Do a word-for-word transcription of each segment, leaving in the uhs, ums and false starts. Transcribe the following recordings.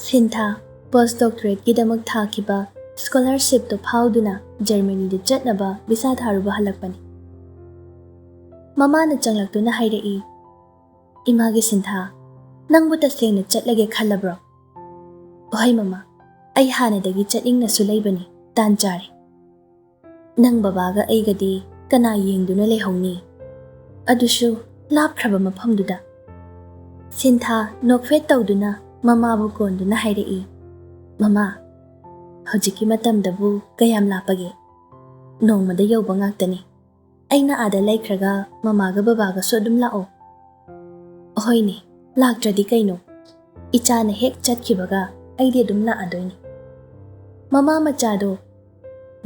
ꯁꯤꯟꯊꯥ ꯄꯣꯁ ꯗꯣꯛꯇꯔꯦꯠꯀꯤꯗꯃꯛ ꯊꯥꯈꯤꯕ ꯁ꯭ꯀꯣꯂꯥꯔꯁꯤꯞꯇꯨ ꯐꯥꯎꯗꯨꯅ ꯖꯔꯃꯅꯤꯗ ꯆꯠꯅꯕ ꯚꯤꯁꯥ ꯊꯥꯔꯨꯕ ꯍꯜꯂꯛꯄꯅꯤ꯫ ꯃꯃꯥꯅ ꯆꯪꯂꯛꯇꯨꯅ ꯍꯥꯏꯔꯛꯏ, "ꯏꯃꯥꯒꯤ ꯁꯤꯟꯊꯥ, ꯅꯪꯕꯨ ꯇꯁꯦꯡꯅ ꯆꯠꯂꯒꯦ ꯈꯜꯂꯕ꯭ꯔꯣ?" "ꯍꯣꯏ ꯃꯃꯥ, ꯑꯩ ꯍꯥꯟꯅꯗꯒꯤ ꯆꯠꯅꯤꯡꯅꯁꯨ ꯂꯩꯕꯅꯤ, ꯇꯥꯟ ꯆꯥꯔꯦ꯫ ꯅꯪ ꯕꯕꯥꯒ ꯑꯩꯒꯗꯤ ꯀꯅꯥ ꯌꯦꯡꯗꯨꯅ ꯂꯩꯍꯧꯅꯤ? ꯑꯗꯨꯁꯨ ꯂꯥꯞꯈ꯭ꯔꯕ ꯃꯐꯝꯗꯨꯗ?" ꯁꯤꯟꯊꯥ ꯅꯣꯛꯐꯦꯠ ꯇꯧꯗꯨꯅ ꯃꯃꯥꯕꯨ ꯀꯣꯟꯗꯨꯅ ꯍꯥꯏꯔꯛꯏ, "ꯃꯃꯥ, ꯍꯧꯖꯤꯛꯀꯤ ꯃꯇꯝꯗꯕꯨ ꯀꯌꯥꯝ ꯂꯥꯞꯄꯒꯦ? ꯅꯣꯡꯃꯗ ꯌꯧꯕ ꯉꯥꯛꯇꯅꯤ꯫ ꯑꯩꯅ ꯑꯥꯗ ꯂꯩꯈ꯭ꯔꯒ ꯃꯃꯥꯒ ꯕꯕꯥꯒꯁꯨ ꯑꯗꯨꯝ ꯂꯥꯛꯑꯣ꯫" "ꯍꯣꯏꯅꯦ, ꯂꯥꯛꯇ꯭ꯔꯗꯤ ꯀꯩꯅꯣ? ꯏꯆꯥꯅ ꯍꯦꯛ ꯆꯠꯈꯤꯕꯒ ꯑꯩꯗꯤ ꯑꯗꯨꯝ ꯂꯥꯛꯑꯗꯣꯏꯅꯤ꯫" ꯃꯃꯥ ꯃꯆꯥꯗꯣ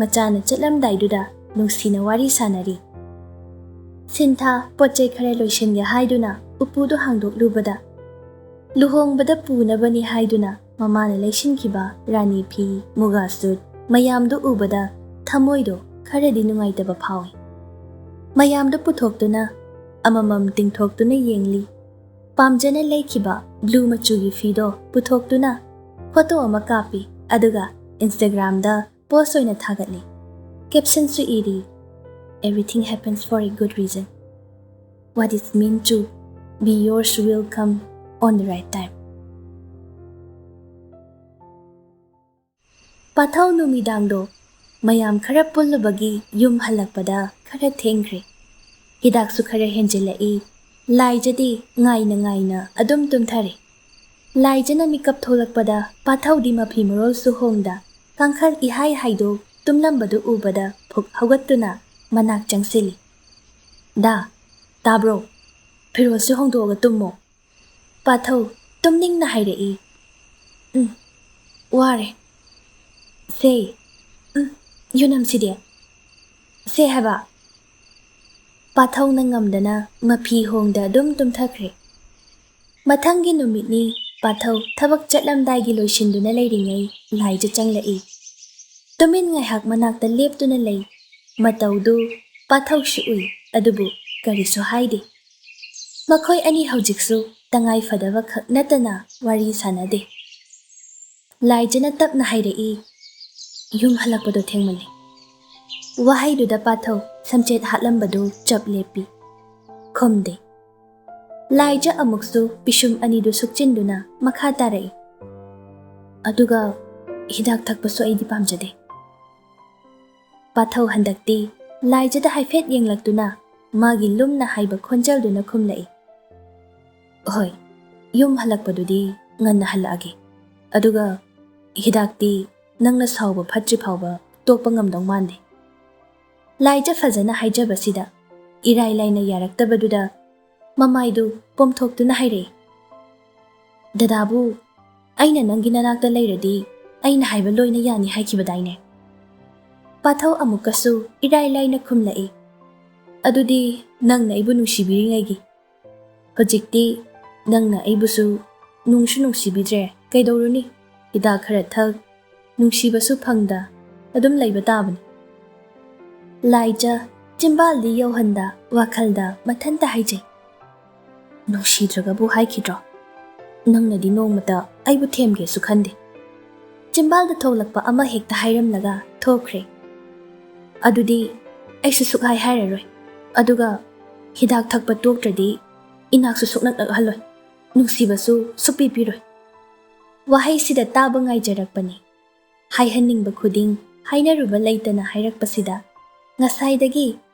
ꯃꯆꯥꯅ ꯆꯠꯂꯝꯗꯥꯏꯗꯨꯗ ꯅꯨꯡꯁꯤꯅ ꯋꯥꯔꯤ ꯁꯥꯟꯅꯔꯤ꯫ ꯁꯤꯟꯊꯥ ꯄꯣꯠ ꯆꯩ ꯈꯔ ꯂꯣꯏꯁꯤꯟꯒꯦ ꯍꯥꯏꯗꯨꯅ ꯎꯄꯨꯗꯨ ꯍꯥꯡꯗꯣꯛꯂꯨꯕꯗ, ꯂꯨꯍꯣꯡꯕꯗ ꯄꯨꯅꯕꯅꯤ ꯍꯥꯏꯗꯨꯅ ꯃꯃꯥꯅ ꯂꯩꯁꯤꯟꯈꯤꯕ ꯔꯥꯅꯤ ꯐꯤ, ꯃꯨꯒꯥ ꯁꯨꯠ ꯃꯌꯥꯝꯗꯨ ꯎꯕꯗ ꯊꯃꯣꯏꯗꯣ ꯈꯔꯗꯤ ꯅꯨꯡꯉꯥꯏꯇꯕ ꯐꯥꯎꯏ꯫ ꯃꯌꯥꯝꯗꯨ ꯄꯨꯊꯣꯛꯇꯨꯅ ꯑꯃꯃꯝ ꯇꯤꯡꯊꯣꯛꯇꯨꯅ ꯌꯦꯡꯂꯤ꯫ ꯄꯥꯝꯖꯅ ꯂꯩꯈꯤꯕ ꯕ꯭ꯂꯨ ꯃꯆꯨꯒꯤ ꯐꯤꯗꯣ ꯄꯨꯊꯣꯛꯇꯨꯅ ꯐꯣꯇꯣ ꯑꯃ ꯀꯥꯞꯄꯤ, ꯑꯗꯨꯒ ꯏꯟꯁꯇꯥꯒ꯭ꯔꯥꯝꯗ ꯄꯣꯁ ꯑꯣꯏꯅ ꯊꯥꯒꯠꯂꯤ꯫ ꯀꯦꯞꯁꯟꯁꯨ ꯏꯔꯤ, "Everything happens for a good reason. What is meant to be yours will come on the right time." ꯄꯥꯊꯧ ꯅꯨꯃꯤꯗꯥꯡꯗꯣ ꯃꯌꯥꯝ ꯈꯔ ꯄꯨꯜꯂꯨꯕꯒꯤ ꯌꯨꯝ ꯍꯜꯂꯛꯄꯗ ꯈꯔ ꯊꯦꯡꯈ꯭ꯔꯦ꯫ ꯍꯤꯗꯥꯛꯁꯨ ꯈꯔ ꯍꯦꯟꯖꯤꯜꯂꯛꯏ꯫ ꯂꯥꯏꯖꯗꯤ ꯉꯥꯏꯅ ꯉꯥꯏꯅ ꯑꯗꯨꯝ ꯇꯨꯝꯊꯔꯦ꯫ ꯂꯥꯏꯖꯅ ꯃꯤꯀꯞ ꯊꯣꯛꯂꯛꯄꯗ ꯄꯥꯊꯧꯗꯤ ꯃꯐꯤ ꯃꯔꯣꯜꯁꯨ ꯍꯣꯡꯗ ꯀꯥꯡꯈꯜ ꯏꯍꯥꯏ ꯍꯥꯏꯗꯣꯛ ꯇꯨꯝꯂꯝꯕꯗꯨ ꯎꯕꯗ ꯐꯨꯛ ꯍꯧꯒꯠꯇꯨꯅ ꯃꯅꯥꯛ ꯆꯪꯁꯤꯜꯂꯤ꯫ "ꯗꯥ, ꯇꯥꯕ꯭ꯔꯣ? ꯐꯤꯔꯣꯜꯁꯨ ꯍꯣꯡꯗꯣꯛꯑꯒ ꯇꯨꯝꯃꯣ꯫" ꯄꯥꯊꯧ ꯇꯨꯝꯅꯤꯡꯅ ꯍꯥꯏꯔꯛꯏ꯫ "ꯎꯝ, ꯋꯥꯔꯦ꯫ ꯁꯦ, ꯎꯝ, ꯌꯨꯅꯝꯁꯤꯗꯤ꯫ ꯁꯦ ꯍꯥꯏꯕ꯫" ꯄꯥꯊꯧꯅ ꯉꯝꯗꯅ ꯃꯐꯤ ꯍꯣꯡꯗ ꯑꯗꯨꯝ ꯇꯨꯝꯊꯈ꯭ꯔꯦ꯫ ꯃꯊꯪꯒꯤ ꯅꯨꯃꯤꯠꯅꯤ꯫ ꯄꯥꯊꯧ ꯊꯕꯛ ꯆꯠꯂꯝꯗꯥꯏꯒꯤ ꯂꯣꯏꯁꯤꯟꯗꯨꯅ ꯂꯩꯔꯤꯉꯩ ꯂꯥꯏꯖ ꯆꯪꯂꯛꯏ꯫ ꯇꯨꯃꯤꯟ ꯉꯥꯏꯍꯥꯛ ꯃꯅꯥꯛꯇ ꯂꯦꯞꯇꯨꯅ ꯂꯩ꯫ ꯃꯇꯧꯗꯨ ꯄꯥꯊꯧꯁꯨ ꯎꯏ, ꯑꯗꯨꯕꯨ ꯀꯔꯤꯁꯨ ꯍꯥꯏꯗꯦ꯫ ꯃꯈꯣꯏ ꯑꯅꯤ ꯍꯧꯖꯤꯛꯁꯨ ꯇꯉꯥꯏ ꯐꯗꯕ ꯈꯛ ꯅꯠꯇꯅ ꯋꯥꯔꯤ ꯁꯥꯟꯅꯗꯦ꯫ ꯂꯥꯏꯖꯅ ꯇꯞꯅ ꯍꯥꯏꯔꯛꯏ, "ꯌꯨꯝ ꯍꯜꯂꯛꯄꯗꯣ ꯊꯦꯡꯃꯜꯂꯦ"꯫ ꯋꯥꯍꯩꯗꯨꯗ ꯄꯥꯊꯧ ꯁꯝꯆꯦꯠ ꯍꯥꯠꯂꯝꯕꯗꯨ ꯆꯞ ꯂꯦꯞꯄꯤ꯫ ꯈꯨꯝꯗꯦ꯫ ꯂꯥꯏꯖ ꯑꯃꯨꯛꯁꯨ ꯄꯤꯁꯨꯝ ꯑꯅꯤꯗꯨ ꯁꯨꯛꯆꯤꯟꯗꯨꯅ ꯃꯈꯥ ꯇꯥꯔꯛꯏ, "ꯑꯗꯨꯒ ꯍꯤꯗꯥꯛ ꯊꯛꯄꯁꯨ ꯑꯩꯗꯤ ꯄꯥꯝꯖꯗꯦ"꯫ ꯄꯥꯊꯧ ꯍꯟꯗꯛꯇꯤ ꯂꯥꯏꯖꯗ ꯍꯥꯏꯐꯦꯠ ꯌꯦꯡꯂꯛꯇꯨꯅ ꯃꯥꯒꯤ ꯂꯨꯝꯅ ꯍꯥꯏꯕ ꯈꯣꯟꯖꯦꯜꯗꯨꯅ ꯈꯨꯝꯂꯛꯏ, "ꯍꯣꯏ, ꯌꯨꯝ ꯍꯜꯂꯛꯄꯗꯨꯗꯤ ꯉꯟꯅ ꯍꯜꯂꯛꯑꯒꯦ꯫ ꯑꯗꯨꯒ ꯍꯤꯗꯥꯛꯇꯤ ꯅꯪꯅ ꯁꯥꯎꯕ ꯐꯠꯇ꯭ꯔꯤ ꯐꯥꯎꯕ ꯇꯣꯛꯄ ꯉꯝꯗꯧ ꯃꯥꯟꯗꯦ"꯫ ꯂꯥꯏꯖ ꯐꯖꯅ ꯍꯥꯏꯖꯕꯁꯤꯗ ꯏꯔꯥꯏ ꯂꯥꯏꯅ ꯌꯥꯔꯛꯇꯕꯗꯨꯗ ꯃꯃꯥꯏꯗꯨ ꯄꯣꯝꯊꯣꯛꯇꯨꯅ ꯍꯥꯏꯔꯛꯏ, "ꯗꯗꯥꯕꯨ, ꯑꯩꯅ ꯅꯪꯒꯤ ꯅꯅꯥꯛꯇ ꯂꯩꯔꯗꯤ ꯑꯩꯅ ꯍꯥꯏꯕ ꯂꯣꯏꯅ ꯌꯥꯅꯤ ꯍꯥꯏꯈꯤꯕꯗꯥꯏꯅꯦ?" ꯄꯥꯊꯧ ꯑꯃꯨꯛꯀꯁꯨ ꯏꯔꯥꯏ ꯂꯥꯏꯅ ꯈꯨꯝꯂꯛꯏ, "ꯑꯗꯨꯗꯤ ꯅꯪꯅ ꯑꯩꯕꯨ ꯅꯨꯡꯁꯤꯕꯤꯔꯤꯉꯩꯒꯤ꯫ ꯍꯧꯖꯤꯛꯇꯤ ꯅꯪꯅ ꯑꯩꯕꯨꯁꯨ ꯅꯨꯡꯁꯨ ꯅꯨꯡꯁꯤꯕꯤꯗ꯭ꯔꯦ, ꯀꯩꯗꯧꯔꯨꯅꯤ? ꯍꯤꯗꯥꯛ ꯈꯔ ꯊꯛ, ꯅꯨꯡꯁꯤꯕꯁꯨ ꯐꯪꯗ ꯑꯗꯨꯝ ꯂꯩꯕ ꯇꯥꯕꯅꯤ"꯫ ꯂꯥꯏꯖ ꯆꯤꯝꯕꯥꯜꯗꯤ ꯌꯧꯍꯟꯗ ꯋꯥꯈꯜꯗ ꯃꯊꯟꯇ ꯍꯥꯏꯖꯩ, "ꯅꯨꯡꯁꯤꯗ꯭ꯔꯒꯕꯨ ꯍꯥꯏꯈꯤꯗ꯭ꯔꯣ? ꯅꯪꯅꯗꯤ ꯅꯣꯡꯃꯇ ꯑꯩꯕꯨ ꯊꯦꯝꯒꯦꯁꯨ ꯈꯟꯗꯦ"꯫ ꯆꯤꯝꯕꯥꯜꯗ ꯊꯣꯛꯂꯛꯄ ꯑꯃ ꯍꯦꯛꯇ ꯍꯥꯏꯔꯝꯂꯒ ꯊꯣꯛꯈ꯭ꯔꯦ꯫ "ꯑꯗꯨꯗꯤ ꯑꯩꯁꯨ ꯁꯨꯛꯍꯥꯏ ꯍꯥꯏꯔꯔꯣꯏ꯫ ꯑꯗꯨꯒ ꯍꯤꯗꯥꯛ ꯊꯛꯄ ꯇꯣꯛꯇ꯭ꯔꯗꯤ ꯏꯅꯥꯛꯁꯨ ꯁꯨꯛꯅꯛ ꯅꯛꯍꯜꯂꯣꯏ, ꯅꯨꯡꯁꯤꯕꯁꯨ ꯁꯨꯛꯄꯤ ꯄꯤꯔꯣꯏ"꯫ ꯋꯥꯍꯩꯁꯤꯗ ꯇꯥꯕ ꯉꯥꯏꯖꯔꯛꯄꯅꯤ꯫ ꯍꯥꯏꯍꯟꯅꯤꯡꯕ ꯈꯨꯗꯤꯡ ꯍꯥꯏꯅꯔꯨꯕ ꯂꯩꯇꯅ ꯍꯥꯏꯔꯛꯄꯁꯤꯗ ꯉꯁꯥꯏꯗꯒꯤ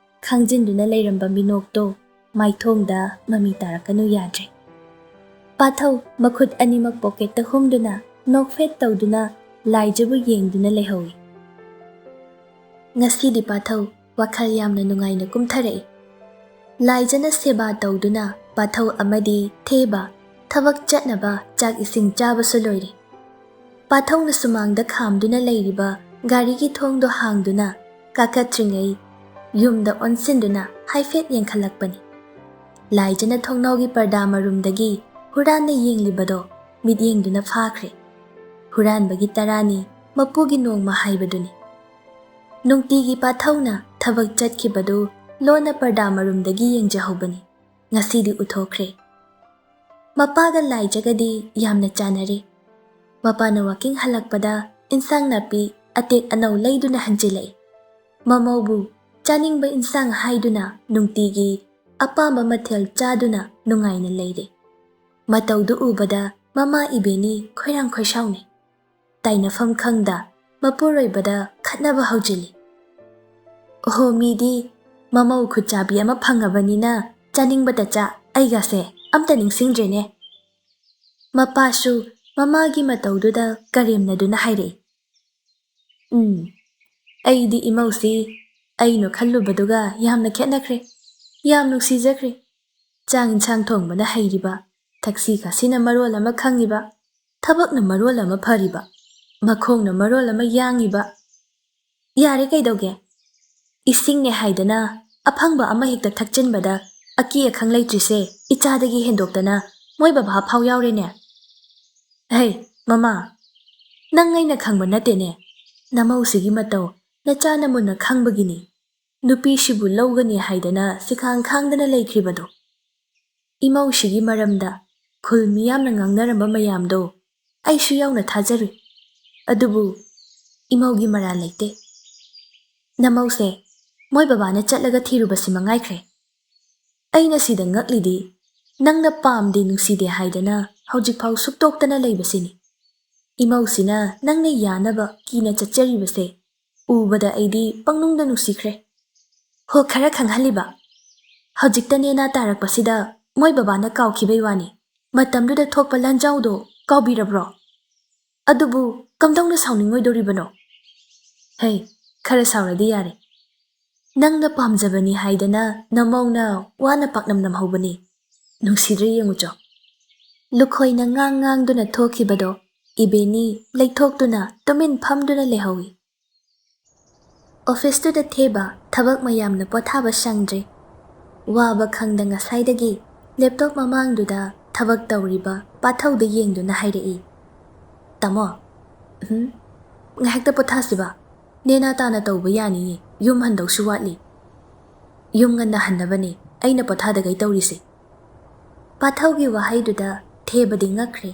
ꯈꯥꯡꯖꯤꯟꯗꯨꯅ ꯂꯩꯔꯝꯕ ꯃꯤꯅꯣꯛꯇꯣ ꯃꯥꯏꯊꯣꯡꯗ ꯃꯃꯤ ꯇꯥꯔꯛꯀꯅꯨ ꯌꯥꯗ꯭ꯔꯦ꯫ ꯄꯥꯊꯧ ꯃꯈꯨꯠ ꯑꯅꯤꯃꯛ ꯄꯣꯀꯦꯠꯇ ꯍꯨꯝꯗꯨꯅ ꯅꯣꯛꯐꯦꯠ ꯇꯧꯗꯨꯅ ꯂꯥꯏꯖꯕꯨ ꯌꯦꯡꯗꯨꯅ ꯂꯩꯍꯧꯏ꯫ ꯉꯁꯤꯗꯤ ꯄꯥꯊꯧ ꯋꯥꯈꯜ ꯌꯥꯝꯅ ꯅꯨꯡꯉꯥꯏꯅ ꯀꯨꯝꯊꯔꯛꯏ꯫ ꯂꯥꯏꯖꯅ ꯁꯦꯕꯥ ꯇꯧꯗꯨꯅ ꯄꯥꯊꯧ ꯑꯃꯗꯤ ꯊꯦꯕ ꯊꯕꯛ ꯆꯠꯅꯕ ꯆꯥꯛ ꯏꯁꯤꯡ ꯆꯥꯕꯁꯨ ꯂꯣꯏꯔꯦ꯫ ꯄꯥꯊꯧꯅ ꯁꯨꯃꯥꯡꯗ ꯈꯥꯝꯗꯨꯅ ꯂꯩꯔꯤꯕ ꯒꯥꯔꯤꯒꯤ ꯊꯣꯡꯗꯣ ꯍꯥꯡꯗꯨꯅ ꯀꯥꯈꯠꯇ꯭ꯔꯤꯉꯩ ꯌꯨꯝꯗ ꯑꯣꯟꯁꯤꯟꯗꯨꯅ ꯍꯥꯏꯐꯦꯠ ꯌꯦꯡꯈꯠꯂꯛꯄꯅꯤ꯫ ꯂꯥꯏꯖꯅ ꯊꯣꯡꯅꯥꯎꯒꯤ ꯄꯔꯗꯥ ꯃꯔꯨꯝꯗꯒꯤ ꯍꯨꯔꯥꯟꯅ ꯌꯦꯡꯂꯤꯕꯗꯣ ꯃꯤꯠꯌꯦꯡꯗꯨꯅ ꯐꯥꯈ꯭ꯔꯦ꯫ ꯍꯨꯔꯥꯟꯕꯒꯤ ꯇꯔꯥꯅꯤ ꯃꯄꯨꯒꯤ ꯅꯣꯡꯃ ꯍꯥꯏꯕꯗꯨꯅꯤ꯫ ꯅꯨꯡꯇꯤꯒꯤ ꯄꯥꯊꯧꯅ ꯊꯕꯛ ꯆꯠꯈꯤꯕꯗꯨ ꯂꯣꯟꯅ ꯄꯔꯗꯥ ꯃꯔꯨꯝꯗꯒꯤ ꯌꯦꯡꯖꯍꯧꯕꯅꯤ꯫ ꯉꯁꯤꯗꯤ ꯎꯊꯣꯛꯈ꯭ꯔꯦ꯫ ꯃꯄꯥꯒ ꯂꯥꯏꯖꯒꯗꯤ ꯌꯥꯝꯅ ꯆꯥꯟꯅꯔꯦ꯫ ꯃꯄꯥꯅ ꯋꯥꯀꯤꯡ ꯍꯜꯂꯛꯄꯗ ꯏꯟꯁꯥꯡ ꯅꯥꯄꯤ ꯑꯇꯦꯛ ꯑꯅꯧ ꯂꯩꯗꯨꯅ ꯍꯟꯖꯤꯜꯂꯛꯏ꯫ ꯃꯃꯧꯕꯨ ꯆꯥꯅꯤꯡꯕ ꯏꯟꯁꯥꯡ ꯍꯥꯏꯗꯨꯅ ꯅꯨꯡꯇꯤꯒꯤ ꯑꯄꯥꯝꯕ ꯃꯊꯦꯜ ꯆꯥꯗꯨꯅ ꯅꯨꯡꯉꯥꯏꯅ ꯂꯩꯔꯦ꯫ ꯃꯇꯧꯗꯨ ꯎꯕꯗ ꯃꯃꯥ ꯏꯕꯦꯅꯤ ꯈꯣꯏꯔꯥꯡ ꯈꯣꯏꯁꯥꯎꯅꯩ꯫ ꯇꯥꯏꯅꯐꯝ ꯈꯪꯗ ꯃꯄꯨꯔꯣꯏꯕꯗ ꯈꯠꯅꯕ ꯍꯧꯖꯤꯜꯂꯤ꯫ "ꯑꯣꯍꯣ, ꯃꯤꯗꯤ ꯃꯃꯧ ꯈꯨꯠꯆꯥꯕꯤ ꯑꯃ ꯐꯪꯉꯕꯅꯤꯅ ꯆꯥꯅꯤꯡꯕꯇ ꯆꯥ, ꯑꯩꯒꯁꯦ ꯑꯝꯇ ꯅꯤꯡꯁꯤꯡꯗ꯭ꯔꯦꯅꯦ"꯫ ꯃꯄꯥꯁꯨ ꯃꯃꯥꯒꯤ ꯃꯇꯧꯗꯨꯗ ꯀꯔꯦꯝꯅꯗꯨꯅ ꯍꯥꯏꯔꯛꯏ, "ꯎꯝ, ꯑꯩꯗꯤ ꯏꯃꯧꯁꯤ ꯑꯩꯅ ꯈꯜꯂꯨꯕꯗꯨꯒ ꯌꯥꯝꯅ ꯈꯦꯠꯅꯈ꯭ꯔꯦ꯫ ꯌꯥꯝ ꯅꯨꯡꯁꯤꯖꯈ꯭ꯔꯦ꯫ ꯆꯥꯛ ꯏꯟꯁꯥꯡ ꯊꯣꯡꯕꯅ ꯍꯩꯔꯤꯕ, ꯊꯛꯁꯤ ꯈꯥꯁꯤꯅ ꯃꯔꯣꯜ ꯑꯃ ꯈꯪꯉꯤꯕ, ꯊꯕꯛꯅ ꯃꯔꯣꯜ ꯑꯃ ꯐꯔꯤꯕ, ꯃꯈꯣꯡꯅ ꯃꯔꯣꯜ ꯑꯃ ꯌꯥꯡꯉꯤꯕ꯫ ꯌꯥꯔꯦ ꯀꯩꯗꯧꯒꯦ? ꯏꯁꯤꯡꯅꯦ ꯍꯥꯏꯗꯅ ꯑꯐꯪꯕ ꯑꯃ ꯍꯦꯛꯇ ꯊꯛꯆꯤꯟꯕꯗ ꯑꯀꯤ ꯑꯈꯪ ꯂꯩꯇ꯭ꯔꯤꯁꯦ ꯏꯆꯥꯗꯒꯤ ꯍꯦꯟꯗꯣꯛꯇꯅ ꯃꯣꯏ ꯕꯕꯥ ꯐꯥꯎ ꯌꯥꯎꯔꯦꯅꯦ꯫ ꯍꯩ, ꯃꯃꯥ, ꯅꯪ ꯑꯩꯅ ꯈꯪꯕ ꯅꯠꯇꯦꯅꯦ꯫ ꯅꯃꯧꯁꯤꯒꯤ ꯃꯇꯧ ꯅꯆꯥꯅ ꯃꯨꯟꯅ ꯈꯪꯕꯒꯤꯅꯤ ꯅꯨꯄꯤꯁꯤꯕꯨ ꯂꯧꯒꯅꯤ ꯍꯥꯏꯗꯅ ꯁꯤꯈꯥꯡ ꯈꯥꯡꯗꯅ ꯂꯩꯈ꯭ꯔꯤꯕꯗꯣ"꯫ ꯏꯃꯧꯁꯤꯒꯤ ꯃꯔꯝꯗ ꯈꯨꯜ ꯃꯤꯌꯥꯝꯅ ꯉꯥꯡꯅꯔꯝꯕ ꯃꯌꯥꯝꯗꯣ ꯑꯩꯁꯨ ꯌꯥꯎꯅ ꯊꯥꯖꯔꯨꯏ꯫ ꯑꯗꯨꯕꯨ ꯏꯃꯧꯒꯤ ꯃꯔꯥꯜ ꯂꯩꯇꯦ꯫ ꯅꯃꯧꯁꯦ ꯃꯣꯏ ꯕꯕꯥꯅ ꯆꯠꯂꯒ ꯊꯤꯔꯨꯕꯁꯤ ꯃꯉꯥꯏꯈ꯭ꯔꯦ꯫ ꯑꯩꯅ ꯁꯤꯗ ꯉꯛꯂꯤꯗꯤ ꯅꯪꯅ ꯄꯥꯝꯗꯦ ꯅꯨꯡꯁꯤꯗꯦ ꯍꯥꯏꯗꯅ ꯍꯧꯖꯤꯛꯐꯥꯎ ꯁꯨꯛꯇꯣꯛꯇꯅ ꯂꯩꯕꯁꯤꯅꯤ꯫ ꯏꯃꯧꯁꯤꯅ ꯅꯪꯅ ꯌꯥꯅꯕ ꯀꯤꯅ ꯆꯠꯆꯔꯤꯕꯁꯦ ꯎꯕꯗ ꯑꯩꯗꯤ ꯄꯪꯅꯨꯡꯗ ꯅꯨꯡꯁꯤꯈ꯭ꯔꯦ꯫ ꯍꯣ, ꯈꯔ ꯈꯪꯍꯜꯂꯤꯕ꯫ ꯍꯧꯖꯤꯛꯇ ꯅꯦꯅꯥ ꯇꯥꯔꯛꯄꯁꯤꯗ ꯃꯣꯏ ꯕꯕꯥꯅ ꯀꯥꯎꯈꯤꯕꯩ ꯋꯥꯅꯤ꯫ ꯃꯇꯝꯗꯨꯗ ꯊꯣꯛꯄ ꯂꯥꯟꯖꯥꯎꯗꯣ ꯀꯥꯎꯕꯤꯔꯕ꯭ꯔꯣ? ꯑꯗꯨꯕꯨ ꯀꯝꯗꯧꯅ ꯁꯥꯎꯅꯤꯡꯉꯣꯏꯗꯧꯔꯤꯕꯅꯣ? ꯍꯩ, ꯈꯔ ꯁꯥꯎꯔꯗꯤ ꯌꯥꯔꯦ꯫ ꯅꯪꯅ ꯄꯥꯝꯖꯕꯅꯤ ꯍꯥꯏꯗꯅ ꯅꯃꯧꯅ ꯋꯥꯅ ꯄꯥꯛꯅꯝ ꯅꯝꯍꯧꯕꯅꯤ꯫ ꯅꯨꯡꯁꯤꯗ꯭ꯔꯦ ꯌꯦꯡꯉꯨꯆꯣ꯫ ꯂꯨꯈꯣꯏꯅ ꯉꯥꯡ ꯉꯥꯡꯗꯨꯅ ꯊꯣꯛꯈꯤꯕꯗꯣ ꯏꯕꯦꯅꯤ ꯂꯩꯊꯣꯛꯇꯨꯅ ꯇꯨꯃꯤꯟ ꯐꯝꯗꯨꯅ ꯂꯩꯍꯧꯏ꯫ ꯑꯣꯐꯤꯁꯇꯨꯗ ꯊꯦꯕ ꯊꯕꯛ ꯃꯌꯥꯝꯅ ꯄꯣꯊꯥꯕ ꯁꯪꯗ꯭ꯔꯦ꯫ ꯋꯥꯕ ꯈꯪꯗ ꯉꯁꯥꯏꯗꯒꯤ ꯂꯦꯞꯇꯣꯞ ꯃꯃꯥꯡꯗꯨꯗ ꯊꯕꯛ ꯇꯧꯔꯤꯕ ꯄꯥꯊꯧꯗ ꯌꯦꯡꯗꯨꯅ ꯍꯥꯏꯔꯛꯏ, "ꯇꯥꯃꯣ, ꯎꯝ, ꯉꯥꯏꯍꯥꯛꯇ ꯄꯣꯊꯥꯁꯤꯕ꯫ ꯅꯦꯅꯥ ꯇꯥꯅ ꯇꯧꯕ ꯌꯥꯅꯤꯌꯦ, ꯌꯨꯝ ꯍꯟꯗꯧꯁꯨ ꯋꯥꯠꯂꯤ"꯫ "ꯌꯨꯝ ꯉꯟꯅ ꯍꯟꯅꯕꯅꯦ ꯑꯩꯅ ꯄꯣꯊꯥꯗꯒꯩ ꯇꯧꯔꯤꯁꯦ"꯫ ꯄꯥꯊꯧꯒꯤ ꯋꯥꯍꯩꯗꯨꯗ ꯊꯦꯕꯗꯤ ꯉꯛꯈ꯭ꯔꯦ꯫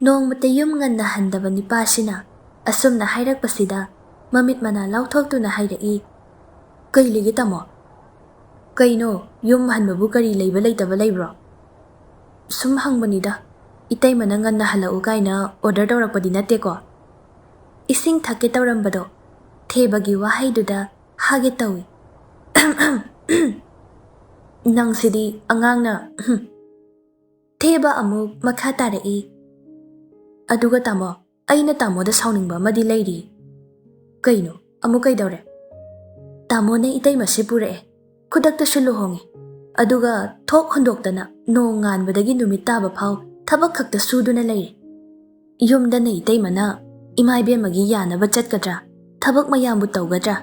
ꯅꯣꯡꯃꯇ ꯌꯨꯝ ꯉꯟꯅ ꯍꯟꯗꯕ ꯅꯤꯄꯥꯁꯤꯅ ꯑꯁꯨꯝꯅ ꯍꯥꯏꯔꯛꯄꯁꯤꯗ ꯃꯃꯤꯠ ꯃꯅꯥ ꯂꯥꯎꯊꯣꯛꯇꯨꯅ ꯍꯥꯏꯔꯛꯏ, "ꯀꯩ ꯂꯩꯒꯦ ꯇꯥꯃꯣ? ꯀꯩꯅꯣ, ꯌꯨꯝ ꯍꯟꯕꯕꯨ ꯀꯔꯤ ꯂꯩꯕ ꯂꯩꯇꯕ ꯂꯩꯕ꯭ꯔꯣ? ꯁꯨꯝ ꯍꯪꯕꯅꯤꯗ, ꯏꯇꯩꯃꯅ ꯉꯟꯅ ꯍꯜꯂꯛꯎ ꯀꯥꯏꯅ ꯑꯣꯔꯗꯔ ꯇꯧꯔꯛꯄꯗꯤ ꯅꯠꯇꯦꯀꯣ?" ꯏꯁꯤꯡ ꯊꯛꯀꯦ ꯇꯧꯔꯝꯕꯗꯣ ꯊꯦꯕꯒꯤ ꯋꯥꯍꯩꯗꯨꯗ ꯍꯥꯒꯦ ꯇꯧꯏ꯫ "ꯅꯪꯁꯤꯗꯤ ꯑꯉꯥꯡꯅ" ꯊꯦꯕ ꯑꯃꯨꯛ ꯃꯈꯥ ꯇꯥꯔꯛꯏ, "ꯑꯗꯨꯒ ꯇꯥꯃꯣ, ꯑꯩꯅ ꯇꯥꯃꯣꯗ ꯁꯥꯎꯅꯤꯡꯕ ꯑꯃꯗꯤ ꯂꯩꯔꯤ꯫" "ꯀꯩꯅꯣ? ꯑꯃꯨꯛ ꯀꯩꯗꯧꯔꯦ?" "ꯇꯥꯃꯣꯅ ꯏꯇꯩꯃꯁꯦ ꯄꯨꯔꯛꯑꯦ, ꯈꯨꯗꯛꯇꯁꯨ ꯂꯨꯍꯣꯡꯉꯦ, ꯑꯗꯨꯒ ꯊꯣꯛ ꯍꯨꯟꯗꯣꯛꯇꯅ ꯅꯣꯡ ꯉꯥꯟꯕꯗꯒꯤ ꯅꯨꯃꯤꯠ ꯇꯥꯕ ꯐꯥꯎ ꯊꯕꯛ ꯈꯛꯇ ꯁꯨꯗꯨꯅ ꯂꯩꯔꯦ꯫ ꯌꯨꯝꯗꯅ ꯏꯇꯩꯃꯅ ꯏꯃꯥ ꯏꯕꯦꯝꯃꯒꯤ ꯌꯥꯅꯕ ꯆꯠꯀꯗ꯭ꯔꯥ, ꯊꯕꯛ ꯃꯌꯥꯝꯕꯨ ꯇꯧꯒꯗ꯭ꯔꯥ?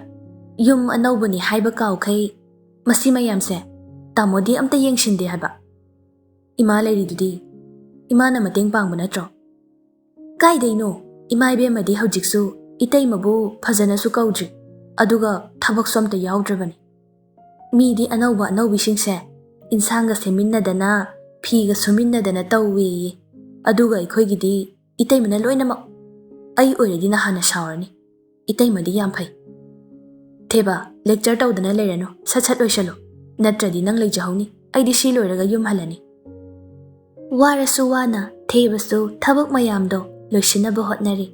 ꯌꯨꯝ ꯑꯅꯧꯕꯅꯤ ꯍꯥꯏꯕ ꯀꯥꯎꯈꯩ꯫ ꯃꯁꯤ ꯃꯌꯥꯝꯁꯦ ꯇꯥꯃꯣꯗꯤ ꯑꯝꯇ ꯌꯦꯡꯁꯤꯟꯗꯦ ꯍꯥꯏꯕ꯫ ꯏꯃꯥ ꯂꯩꯔꯤꯗꯨꯗꯤ, ꯏꯃꯥꯅ ꯃꯇꯦꯡ ꯄꯥꯡꯕ ꯅꯠꯇ꯭ꯔꯣ?" "ꯀꯥꯏꯗꯩꯅꯣ? ꯏꯃꯥ ꯏꯕꯦꯝꯃꯗꯤ ꯍꯧꯖꯤꯛꯁꯨ ꯏꯇꯩꯃꯕꯨ ꯐꯖꯅꯁꯨ ꯀꯧꯗ꯭ꯔꯤ, ꯑꯗꯨꯒ ꯊꯕꯛꯁꯨ ꯑꯝꯇ ꯌꯥꯎꯗ꯭ꯔꯕꯅꯤ꯫ ꯃꯤꯗꯤ ꯑꯅꯧꯕ ꯑꯅꯧꯕꯤꯁꯤꯡꯁꯦ ꯏꯟꯁꯥꯡꯒ ꯁꯦꯝꯃꯤꯟꯅꯗꯅ, ꯐꯤꯒ ꯁꯨꯃꯤꯟꯅꯗꯅ ꯇꯧꯋꯦꯌꯦ, ꯑꯗꯨꯒ ꯑꯩꯈꯣꯏꯒꯤꯗꯤ ꯏꯇꯩꯃꯅ ꯂꯣꯏꯅꯃꯛ꯫ ꯑꯩ ꯑꯣꯏꯔꯗꯤ ꯅꯍꯥꯟꯅ ꯁꯥꯎꯔꯅꯤ꯫ ꯏꯇꯩꯃꯗꯤ ꯌꯥꯝ ꯐꯩ꯫ ꯊꯦꯕ, lecture ꯇꯧꯗꯅ ꯂꯩꯔꯅꯨ, ꯁꯠ ꯁꯠ ꯂꯣꯏꯁꯜꯂꯨ, ꯅꯠꯇ꯭ꯔꯗꯤ ꯅꯪ ꯂꯩꯖꯍꯧꯅꯤ, ꯑꯩꯗꯤ ꯁꯤ ꯂꯣꯏꯔꯒ ꯌꯨꯝ ꯍꯜꯂꯅꯤ꯫" ꯋꯥꯔꯁꯨ ꯋꯥꯅ ꯊꯦꯕꯁꯨ ꯊꯕꯛ ꯃꯌꯥꯝꯗꯣ ꯂꯣꯏꯁꯤꯟꯅꯕ ꯍꯣꯠꯅꯔꯤ꯫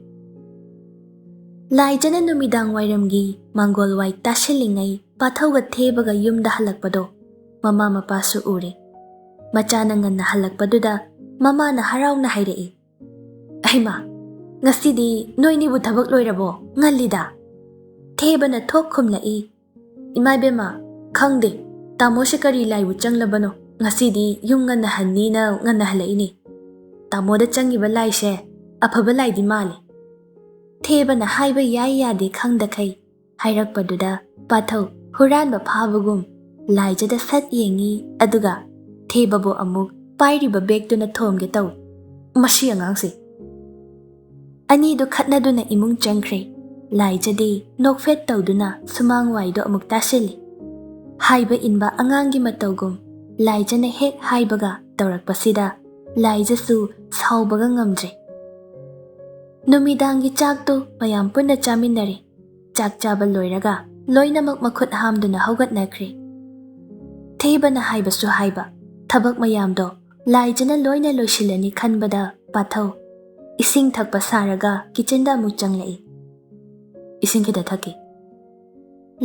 ꯂꯥꯏꯖꯅ ꯅꯨꯃꯤꯗꯥꯡ ꯋꯥꯏꯔꯝꯒꯤ ꯃꯥꯡꯒꯣꯜ ꯋꯥꯏ ꯇꯥꯁꯤꯜꯂꯤꯉꯩ ꯄꯥꯊꯧꯒ ꯊꯦꯕꯒ ꯌꯨꯝꯗ ꯍꯜꯂꯛꯄꯗꯣ ꯃꯃꯥ ꯃꯄꯥꯁꯨ ꯎꯔꯦ꯫ ꯃꯆꯥꯅ ꯉꯟꯅ ꯍꯜꯂꯛꯄꯗꯨꯗ ꯃꯃꯥꯅ ꯍꯔꯥꯎꯅ ꯍꯥꯏꯔꯛꯏ, "ꯑꯩꯃ, ꯉꯁꯤꯗꯤ ꯅꯣꯏꯅꯤꯕꯨ ꯊꯕꯛ ꯂꯣꯏꯔꯕꯣ? ꯉꯜꯂꯤꯗ!" ꯊꯦꯕꯅ ꯊꯣꯛ ꯈꯨꯝꯂꯛꯏ, "ꯏꯃꯥ ꯏꯕꯦꯝꯃ, ꯈꯪꯗꯦ, ꯇꯥꯃꯣꯁꯦ ꯀꯔꯤ ꯂꯥꯏꯕꯨ ꯆꯪꯂꯕꯅꯣ, ꯉꯁꯤꯗꯤ ꯌꯨꯝ ꯉꯟꯅ ꯍꯟꯅꯤꯅ ꯉꯟꯅ ꯍꯜꯂꯛꯏꯅꯦ꯫ ꯇꯥꯃꯣꯗ ꯆꯪꯉꯤꯕ ꯂꯥꯏꯁꯦ ꯑꯐꯕ ꯂꯥꯏꯗꯤ ꯃꯥꯜꯂꯤ꯫" ꯊꯦꯕꯅ ꯍꯥꯏꯕ ꯌꯥꯏ ꯌꯥꯗꯦ ꯈꯪꯗꯈꯩ ꯍꯥꯏꯔꯛꯄꯗꯨꯗ ꯄꯥꯊꯧ ꯍꯨꯔꯥꯟꯕ ꯐꯥꯕꯒꯨꯝ ꯂꯥꯏꯖꯗ ꯁꯠ ꯌꯦꯡꯉꯤ, ꯑꯗꯨꯒ ꯊꯦꯕꯕꯨ ꯑꯃꯨꯛ ꯄꯥꯏꯔꯤꯕ ꯕꯦꯒꯇꯨꯅ ꯊꯣꯝꯒꯦ ꯇꯧꯏ꯫ "ꯃꯁꯤ ꯑꯉꯥꯡꯁꯦ!" ꯑꯅꯤꯗꯨ ꯈꯠꯅꯗꯨꯅ ꯏꯃꯨꯡ ꯆꯪꯈ꯭ꯔꯦ꯫ ꯂꯥꯏꯖꯗꯤ ꯅꯣꯛꯐꯦꯠ ꯇꯧꯗꯨꯅ ꯁꯨꯃꯥꯡ ꯋꯥꯏꯗꯣ ꯑꯃꯨꯛ ꯇꯥꯁꯤꯜꯂꯤ꯫ ꯍꯥꯏꯕ ꯏꯟꯕ ꯑꯉꯥꯡꯒꯤ ꯃꯇꯧꯒꯨꯝ ꯂꯥꯏꯖꯅ ꯍꯦꯛ ꯍꯥꯏꯕꯒ ꯇꯧꯔꯛꯄꯁꯤꯗ ꯂꯥꯏꯖꯁꯨ ꯁꯥꯎꯕꯒ ꯉꯝꯗ꯭ꯔꯦ꯫ ꯅꯨꯃꯤꯗꯥꯡꯒꯤ ꯆꯥꯛꯇꯨ ꯃꯌꯥꯝ ꯄꯨꯟꯅ ꯆꯥꯃꯤꯟꯅꯔꯦ꯫ ꯆꯥꯛ ꯆꯥꯕ ꯂꯣꯏꯔꯒ ꯂꯣꯏꯅꯃꯛ ꯃꯈꯨꯠ ꯍꯥꯝꯗꯨꯅ ꯍꯧꯒꯠꯅꯈ꯭ꯔꯦ꯫ ꯊꯦꯕꯅ ꯍꯥꯏꯕꯁꯨ ꯍꯥꯏꯕ, ꯊꯕꯛ ꯃꯌꯥꯝꯗꯣ ꯂꯥꯏꯖꯅ ꯂꯣꯏꯅ ꯂꯣꯏꯁꯤꯜꯂꯅꯤ ꯈꯟꯕꯗ ꯄꯥꯊꯧ ꯏꯁꯤꯡ ꯊꯛꯄ ꯁꯥꯔꯒ ꯀꯤꯆꯟꯗ ꯑꯃꯨꯛ ꯆꯪꯂꯛꯏ꯫ "ꯏꯁꯤꯡ ꯈꯤꯇ ꯊꯛꯀꯦ꯫"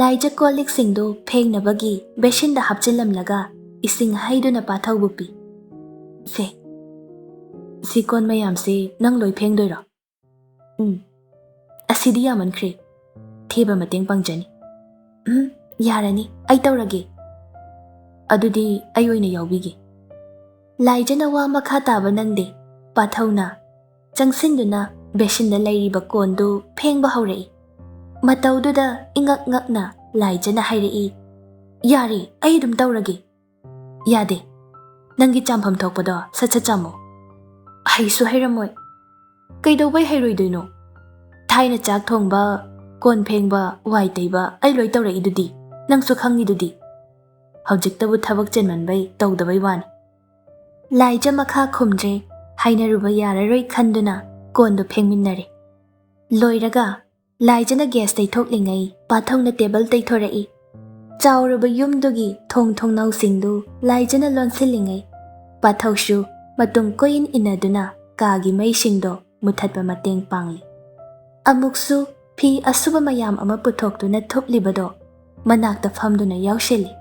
ꯂꯥꯏꯖ ꯀꯣꯜ ꯂꯤꯛꯁꯤꯡꯗꯨ ꯐꯦꯡꯅꯕꯒꯤ ꯕꯦꯁꯤꯟꯗ ꯍꯥꯞꯆꯤꯜꯂꯝꯂꯒ ꯏꯁꯤꯡ ꯍꯩꯗꯨꯅ ꯄꯥꯊꯧꯕꯨ ꯄꯤ꯫ "ꯁꯦ, ꯁꯤ ꯀꯣꯟ ꯃꯌꯥꯝꯁꯦ ꯅꯪ ꯂꯣꯏ ꯐꯦꯡꯗꯣꯏꯔꯣ?" "ꯎꯝ, ꯑꯁꯤꯗꯤ ꯌꯥꯝꯃꯟꯈ꯭ꯔꯦ꯫ ꯊꯦꯕ ꯃꯇꯦꯡ ꯄꯥꯡꯖꯅꯤ꯫" "ꯎꯝ, ꯌꯥꯔꯅꯤ, ꯑꯩ ꯇꯧꯔꯒꯦ꯫" "ꯑꯗꯨꯗꯤ ꯑꯩ ꯑꯣꯏꯅ ꯌꯥꯎꯕꯤꯒꯦ꯫" ꯂꯥꯏꯖꯅ ꯋꯥ ꯃꯈꯥ ꯇꯥꯕ ꯅꯪꯗꯦ꯫ ꯄꯥꯊꯧꯅ ꯆꯪꯁꯤꯟꯗꯨꯅ ꯕꯦꯁꯤꯟꯗ ꯂꯩꯔꯤꯕ ꯀꯣꯟꯗꯨ ꯐꯦꯡꯕ ꯍꯧꯔꯛꯏ꯫ ꯃꯇꯧꯗꯨꯗ ꯏꯉꯛ ꯉꯛꯅ ꯂꯥꯏꯖꯅ ꯍꯥꯏꯔꯛꯏ, "ꯌꯥꯔꯦ, ꯑꯩ ꯑꯗꯨꯝ ꯇꯧꯔꯒꯦ꯫" "ꯌꯥꯗꯦ, ꯅꯪꯒꯤ ꯆꯥꯝꯐꯝ ꯊꯣꯛꯄꯗꯣ ꯁꯠ ꯁꯠ ꯆꯥꯝꯃꯣ꯫" "ꯍꯩꯁꯨ ꯍꯩꯔꯝꯃꯣꯏ꯫" "ꯀꯩꯗꯧꯕꯩ ꯍꯩꯔꯣꯏꯗꯣꯏꯅꯣ? ꯊꯥꯏꯅ ꯆꯥꯛ ꯊꯣꯡꯕ, ꯀꯣꯟ ꯐꯦꯡꯕ, ꯋꯥꯏ ꯇꯩꯕ ꯑꯩ ꯂꯣꯏ ꯇꯧꯔꯛꯏꯗꯨꯗꯤ, ꯅꯪꯁꯨ ꯈꯪꯉꯤꯗꯨꯗꯤ꯫ ꯍꯧꯖꯤꯛꯇꯕꯨ ꯊꯕꯛ ꯆꯤꯟꯃꯟꯕꯩ ꯇꯧꯗꯕꯩ ꯋꯥꯅꯤ꯫" ꯂꯥꯏꯖ ꯃꯈꯥ ꯈꯨꯝꯗ꯭ꯔꯦ꯫ ꯍꯥꯏꯅꯔꯨꯕ ꯌꯥꯔꯔꯣꯏ ꯈꯟꯗꯨꯅ ꯀꯣꯟꯗꯨ ꯐꯦꯡꯃꯤꯟꯅꯔꯦ꯫ ꯂꯣꯏꯔꯒ ꯂꯥꯏꯖꯅ ꯒ꯭ꯌꯥꯁ ꯇꯩꯊꯣꯛꯂꯤꯉꯩ ꯄꯥꯊꯧꯅ ꯇꯦꯕꯜ ꯇꯩꯊꯣꯔꯛꯏ꯫ ꯆꯥꯎꯔꯕ ꯌꯨꯝꯗꯨꯒꯤ ꯊꯣꯡ ꯊꯣꯡꯅꯥꯎꯁꯤꯡꯗꯨ ꯂꯥꯏꯖꯅ ꯂꯣꯟꯁꯤꯜꯂꯤꯉꯩ ꯄꯥꯊꯧꯁꯨ ꯃꯇꯨꯡ ꯀꯣꯏꯏꯟ ꯏꯟꯅꯗꯨꯅ ꯀꯥꯒꯤ ꯃꯩꯁꯤꯡꯗꯣ ꯃꯨꯊꯠꯄ ꯃꯇꯦꯡ ꯄꯥꯡꯂꯤ꯫ ꯑꯃꯨꯛꯁꯨ ꯐꯤ ꯑꯁꯨꯕ ꯃꯌꯥꯝ ꯑꯃ ꯄꯨꯊꯣꯛꯇꯨꯅ ꯊꯨꯞꯂꯤꯕꯗꯣ ꯃꯅꯥꯛꯇ ꯐꯝꯗꯨꯅ ꯌꯥꯎꯁꯤꯜꯂꯤ꯫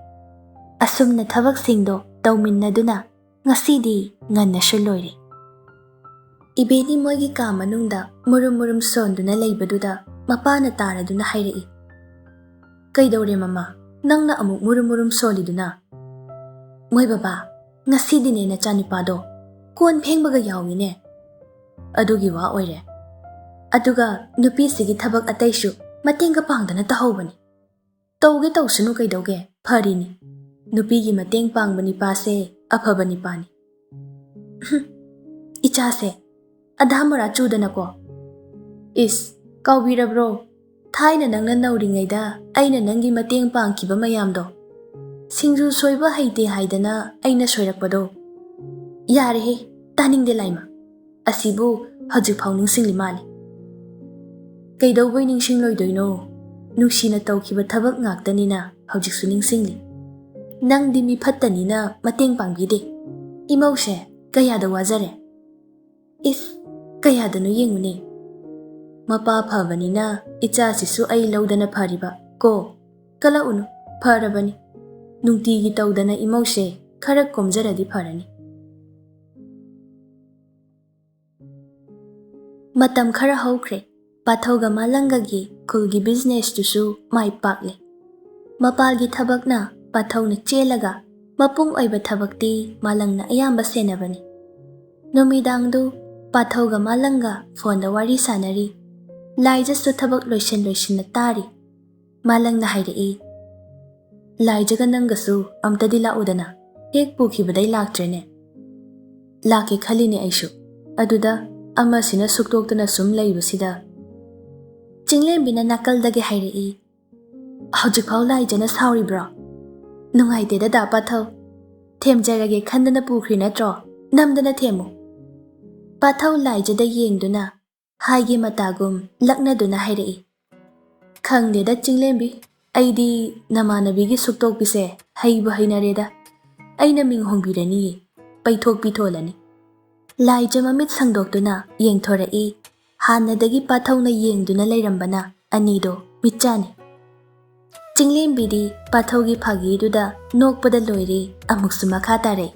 ꯑꯁꯨꯝꯅ ꯊꯕꯛꯁꯤꯡꯗꯣ ꯇꯧꯃꯤꯟꯅꯗꯨꯅ ꯉꯁꯤꯗꯤ ꯉꯟꯅꯁꯨ ꯂꯣꯏꯔꯦ꯫ ꯏꯕꯦꯅꯤ ꯃꯣꯏꯒꯤ ꯀꯥ ꯃꯅꯨꯡꯗ ꯃꯨꯔꯨꯝ ꯃꯨꯔꯨꯝ ꯁꯣꯟꯗꯨꯅ ꯂꯩꯕꯗꯨꯗ ꯃꯄꯥꯅ ꯇꯥꯔꯗꯨꯅ ꯍꯥꯏꯔꯛꯏ, "ꯀꯩꯗꯧꯔꯦ ꯃꯃꯥ, ꯅꯪꯅ ꯑꯃꯨꯛ ꯃꯨꯔꯨꯝ ꯃꯨꯔꯨꯝ ꯁꯣꯜꯂꯤꯗꯨꯅ?" "ꯃꯣꯏ ꯕꯕꯥ, ꯉꯁꯤꯗꯤꯅꯦ ꯅꯆꯥꯅꯨꯄꯥꯗꯣ ꯀꯣꯟ ꯐꯦꯡꯕꯒ ꯌꯥꯎꯏꯅꯦ꯫" "ꯑꯗꯨꯒꯤ ꯋꯥ ꯑꯣꯏꯔꯦ꯫ ꯑꯗꯨꯒ ꯅꯨꯄꯤꯁꯤꯒꯤ ꯊꯕꯛ ꯑꯇꯩꯁꯨ ꯃꯇꯦꯡꯒ ꯄꯥꯡꯗꯅ ꯇꯧꯍꯧꯕꯅꯤ꯫" "ꯇꯧꯒꯦ ꯇꯧꯁꯅꯨ ꯀꯩꯗꯧꯒꯦ, ꯐꯔꯤꯅꯤ꯫ ꯅꯨꯄꯤꯒꯤ ꯃꯇꯦꯡ ꯄꯥꯡꯕ ꯅꯤꯄꯥꯁꯦ ꯑꯐꯕ ꯅꯤꯄꯥꯅꯤ꯫" "ꯍꯨꯝ, ꯏꯆꯥꯁꯦ ꯑꯙꯥ ꯃꯣꯔꯥ ꯆꯨꯗꯅꯀꯣ꯫" "ꯏꯁ, ꯀꯥꯎꯕꯤꯔꯕ꯭ꯔꯣ? ꯊꯥꯏꯅ ꯅꯪꯅ ꯅꯧꯔꯤꯉꯩꯗ ꯑꯩꯅ ꯅꯪꯒꯤ ꯃꯇꯦꯡ ꯄꯥꯡꯈꯤꯕ ꯃꯌꯥꯝꯗꯣ꯫ ꯁꯤꯡꯖꯨ ꯁꯣꯏꯕ ꯍꯩꯇꯦ ꯍꯥꯏꯗꯅ ꯑꯩꯅ ꯁꯣꯏꯔꯛꯄꯗꯣ꯫" "ꯌꯥꯔꯦꯍꯦ, ꯇꯥꯅꯤꯡꯗꯦ ꯂꯥꯏꯃ꯫ ꯑꯁꯤꯕꯨ ꯍꯧꯖꯤꯛꯐꯥꯎ ꯅꯤꯡꯁꯤꯡꯂꯤ ꯃꯥꯜꯂꯤ꯫ ꯀꯩꯗꯧꯕꯩ ꯅꯤꯡꯁꯤꯡꯂꯣꯏꯗꯣꯏꯅꯣ? ꯅꯨꯡꯁꯤꯅ ꯇꯧꯈꯤꯕ ꯊꯕꯛ ꯉꯥꯛꯇꯅꯤꯅ ꯍꯧꯖꯤꯛꯁꯨ ꯅꯤꯡꯁꯤꯡꯂꯤ꯫ ꯅꯪꯗꯤ ꯃꯤ ꯐꯠꯇꯅꯤꯅ ꯃꯇꯦꯡ ꯄꯥꯡꯕꯤꯗꯦ꯫ ꯏꯃꯧꯁꯦ ꯀꯌꯥꯗ ꯋꯥꯖꯔꯦ꯫ ꯏꯁ, ꯀꯌꯥꯗꯅꯣ ꯌꯦꯡꯉꯨꯅꯦ꯫ ꯃꯄꯥ ꯐꯕꯅꯤꯅ ꯏꯆꯥꯁꯤꯁꯨ ꯑꯩ ꯂꯧꯗꯅ ꯐꯔꯤꯕ ꯀꯣ꯫ ꯀꯂꯛꯎꯅꯨ, ꯐꯔꯕꯅꯤ꯫ ꯅꯨꯡꯇꯤꯒꯤ ꯇꯧꯗꯅ ꯏꯃꯧꯁꯦ ꯈꯔ ꯀꯣꯝꯖꯔꯗꯤ ꯐꯔꯅꯤ꯫ ꯃꯇꯝ ꯈꯔ ꯍꯧꯈ꯭ꯔꯦ꯫ ꯄꯥꯊꯧꯒ ꯃꯥꯂꯪꯒꯒꯤ ꯈꯨꯜꯒꯤ ꯕꯤꯖꯤꯅꯦꯁꯇꯨꯁꯨ ꯃꯥꯏ ꯄꯥꯛꯂꯦ꯫ ꯃꯄꯥꯜꯒꯤ ꯊꯕꯛꯅ ꯄꯥꯊꯧꯅ ꯆꯦꯜꯂꯒ, ꯃꯄꯨꯡ ꯑꯣꯏꯕ ꯊꯕꯛꯇꯤ ꯃꯥꯂꯪꯅ ꯑꯌꯥꯝꯕ ꯁꯦꯟꯅꯕꯅꯤ꯫ ꯅꯨꯃꯤꯗꯥꯡꯗꯨ ꯄꯥꯊꯧꯒ ꯃꯥꯂꯪꯒ ꯐꯣꯟꯗ ꯋꯥꯔꯤ ꯁꯥꯟꯅꯔꯤ꯫ ꯂꯥꯏꯖꯁꯨ ꯊꯕꯛ ꯂꯣꯏꯁꯤꯟ ꯂꯣꯏꯁꯤꯟꯅ ꯇꯥꯔꯤ꯫ ꯃꯥꯂꯪꯅ ꯍꯥꯏꯔꯛꯏ, "ꯂꯥꯏꯖꯒ ꯅꯪꯒꯁꯨ ꯑꯝꯇꯗꯤ ꯂꯥꯛꯎꯗꯅ, ꯍꯦꯛ ꯄꯨꯈꯤꯕꯗꯩ ꯂꯥꯛꯇ꯭ꯔꯦꯅꯦ"꯫ "ꯂꯥꯛꯀꯦ ꯈꯜꯂꯤꯅꯦ ꯑꯩꯁꯨ꯫ ꯑꯗꯨꯗ ꯑꯃꯁꯤꯅ ꯁꯨꯛꯇꯣꯛꯇꯅ ꯁꯨꯝ ꯂꯩꯕꯁꯤꯗ"꯫ ꯆꯤꯡꯂꯦꯝꯕꯤꯅ ꯅꯥꯀꯜꯗꯒꯤ ꯍꯥꯏꯔꯛꯏ, "ꯍꯧꯖꯤꯛꯐꯥꯎ ꯂꯥꯏꯖꯅ ꯁꯥꯎꯔꯤꯕ꯭ꯔꯣ? ꯅꯨꯡꯉꯥꯏꯇꯦꯗ ꯗꯥ ꯄꯥꯊꯧ꯫ ꯊꯦꯝꯖꯔꯒꯦ ꯈꯟꯗꯅ ꯄꯨꯈ꯭ꯔꯤ ꯅꯠꯇ꯭ꯔꯣ? ꯅꯝꯗꯅ ꯊꯦꯝꯃꯨ"꯫ ꯄꯥꯊꯧ ꯂꯥꯏꯖꯗ ꯌꯦꯡꯗꯨꯅ ꯍꯥꯏꯒꯤ ꯃꯇꯥꯒꯨꯝ ꯂꯛꯅꯗꯨꯅ ꯍꯥꯏꯔꯛꯏ, "ꯈꯪꯗꯦꯗ ꯆꯤꯡꯂꯦꯝꯕꯤ, ꯑꯩꯗꯤ ꯅꯃꯥꯟꯅꯕꯤꯒꯤ ꯁꯨꯛꯇꯣꯛꯄꯤꯁꯦ ꯍꯩꯕꯨ ꯍꯩꯅꯔꯦꯗ꯫ ꯑꯩꯅ ꯃꯤꯡ ꯍꯣꯡꯕꯤꯔꯅꯤꯌꯦ, ꯄꯩꯊꯣꯛ ꯄꯤꯊꯣꯜꯂꯅꯤ"꯫ ꯂꯥꯏꯖ ꯃꯃꯤꯠ ꯁꯪꯗꯣꯛꯇꯨꯅ ꯌꯦꯡꯊꯣꯔꯛꯏ꯫ ꯍꯥꯟꯅꯗꯒꯤ ꯄꯥꯊꯧꯅ ꯌꯦꯡꯗꯨꯅ ꯂꯩꯔꯝꯕꯅ ꯑꯅꯤꯗꯣ ꯃꯤꯠꯆꯥꯅꯤ꯫ ꯆꯤꯡꯂꯦꯝꯕꯤꯗꯤ ꯄꯥꯊꯧꯒꯤ ꯐꯥꯒꯤꯗꯨꯗ ꯅꯣꯛꯄꯗ ꯂꯣꯏꯔꯦ, ꯑꯃꯨꯛꯁꯨ ꯃꯈꯥ ꯇꯥꯔꯛꯏ,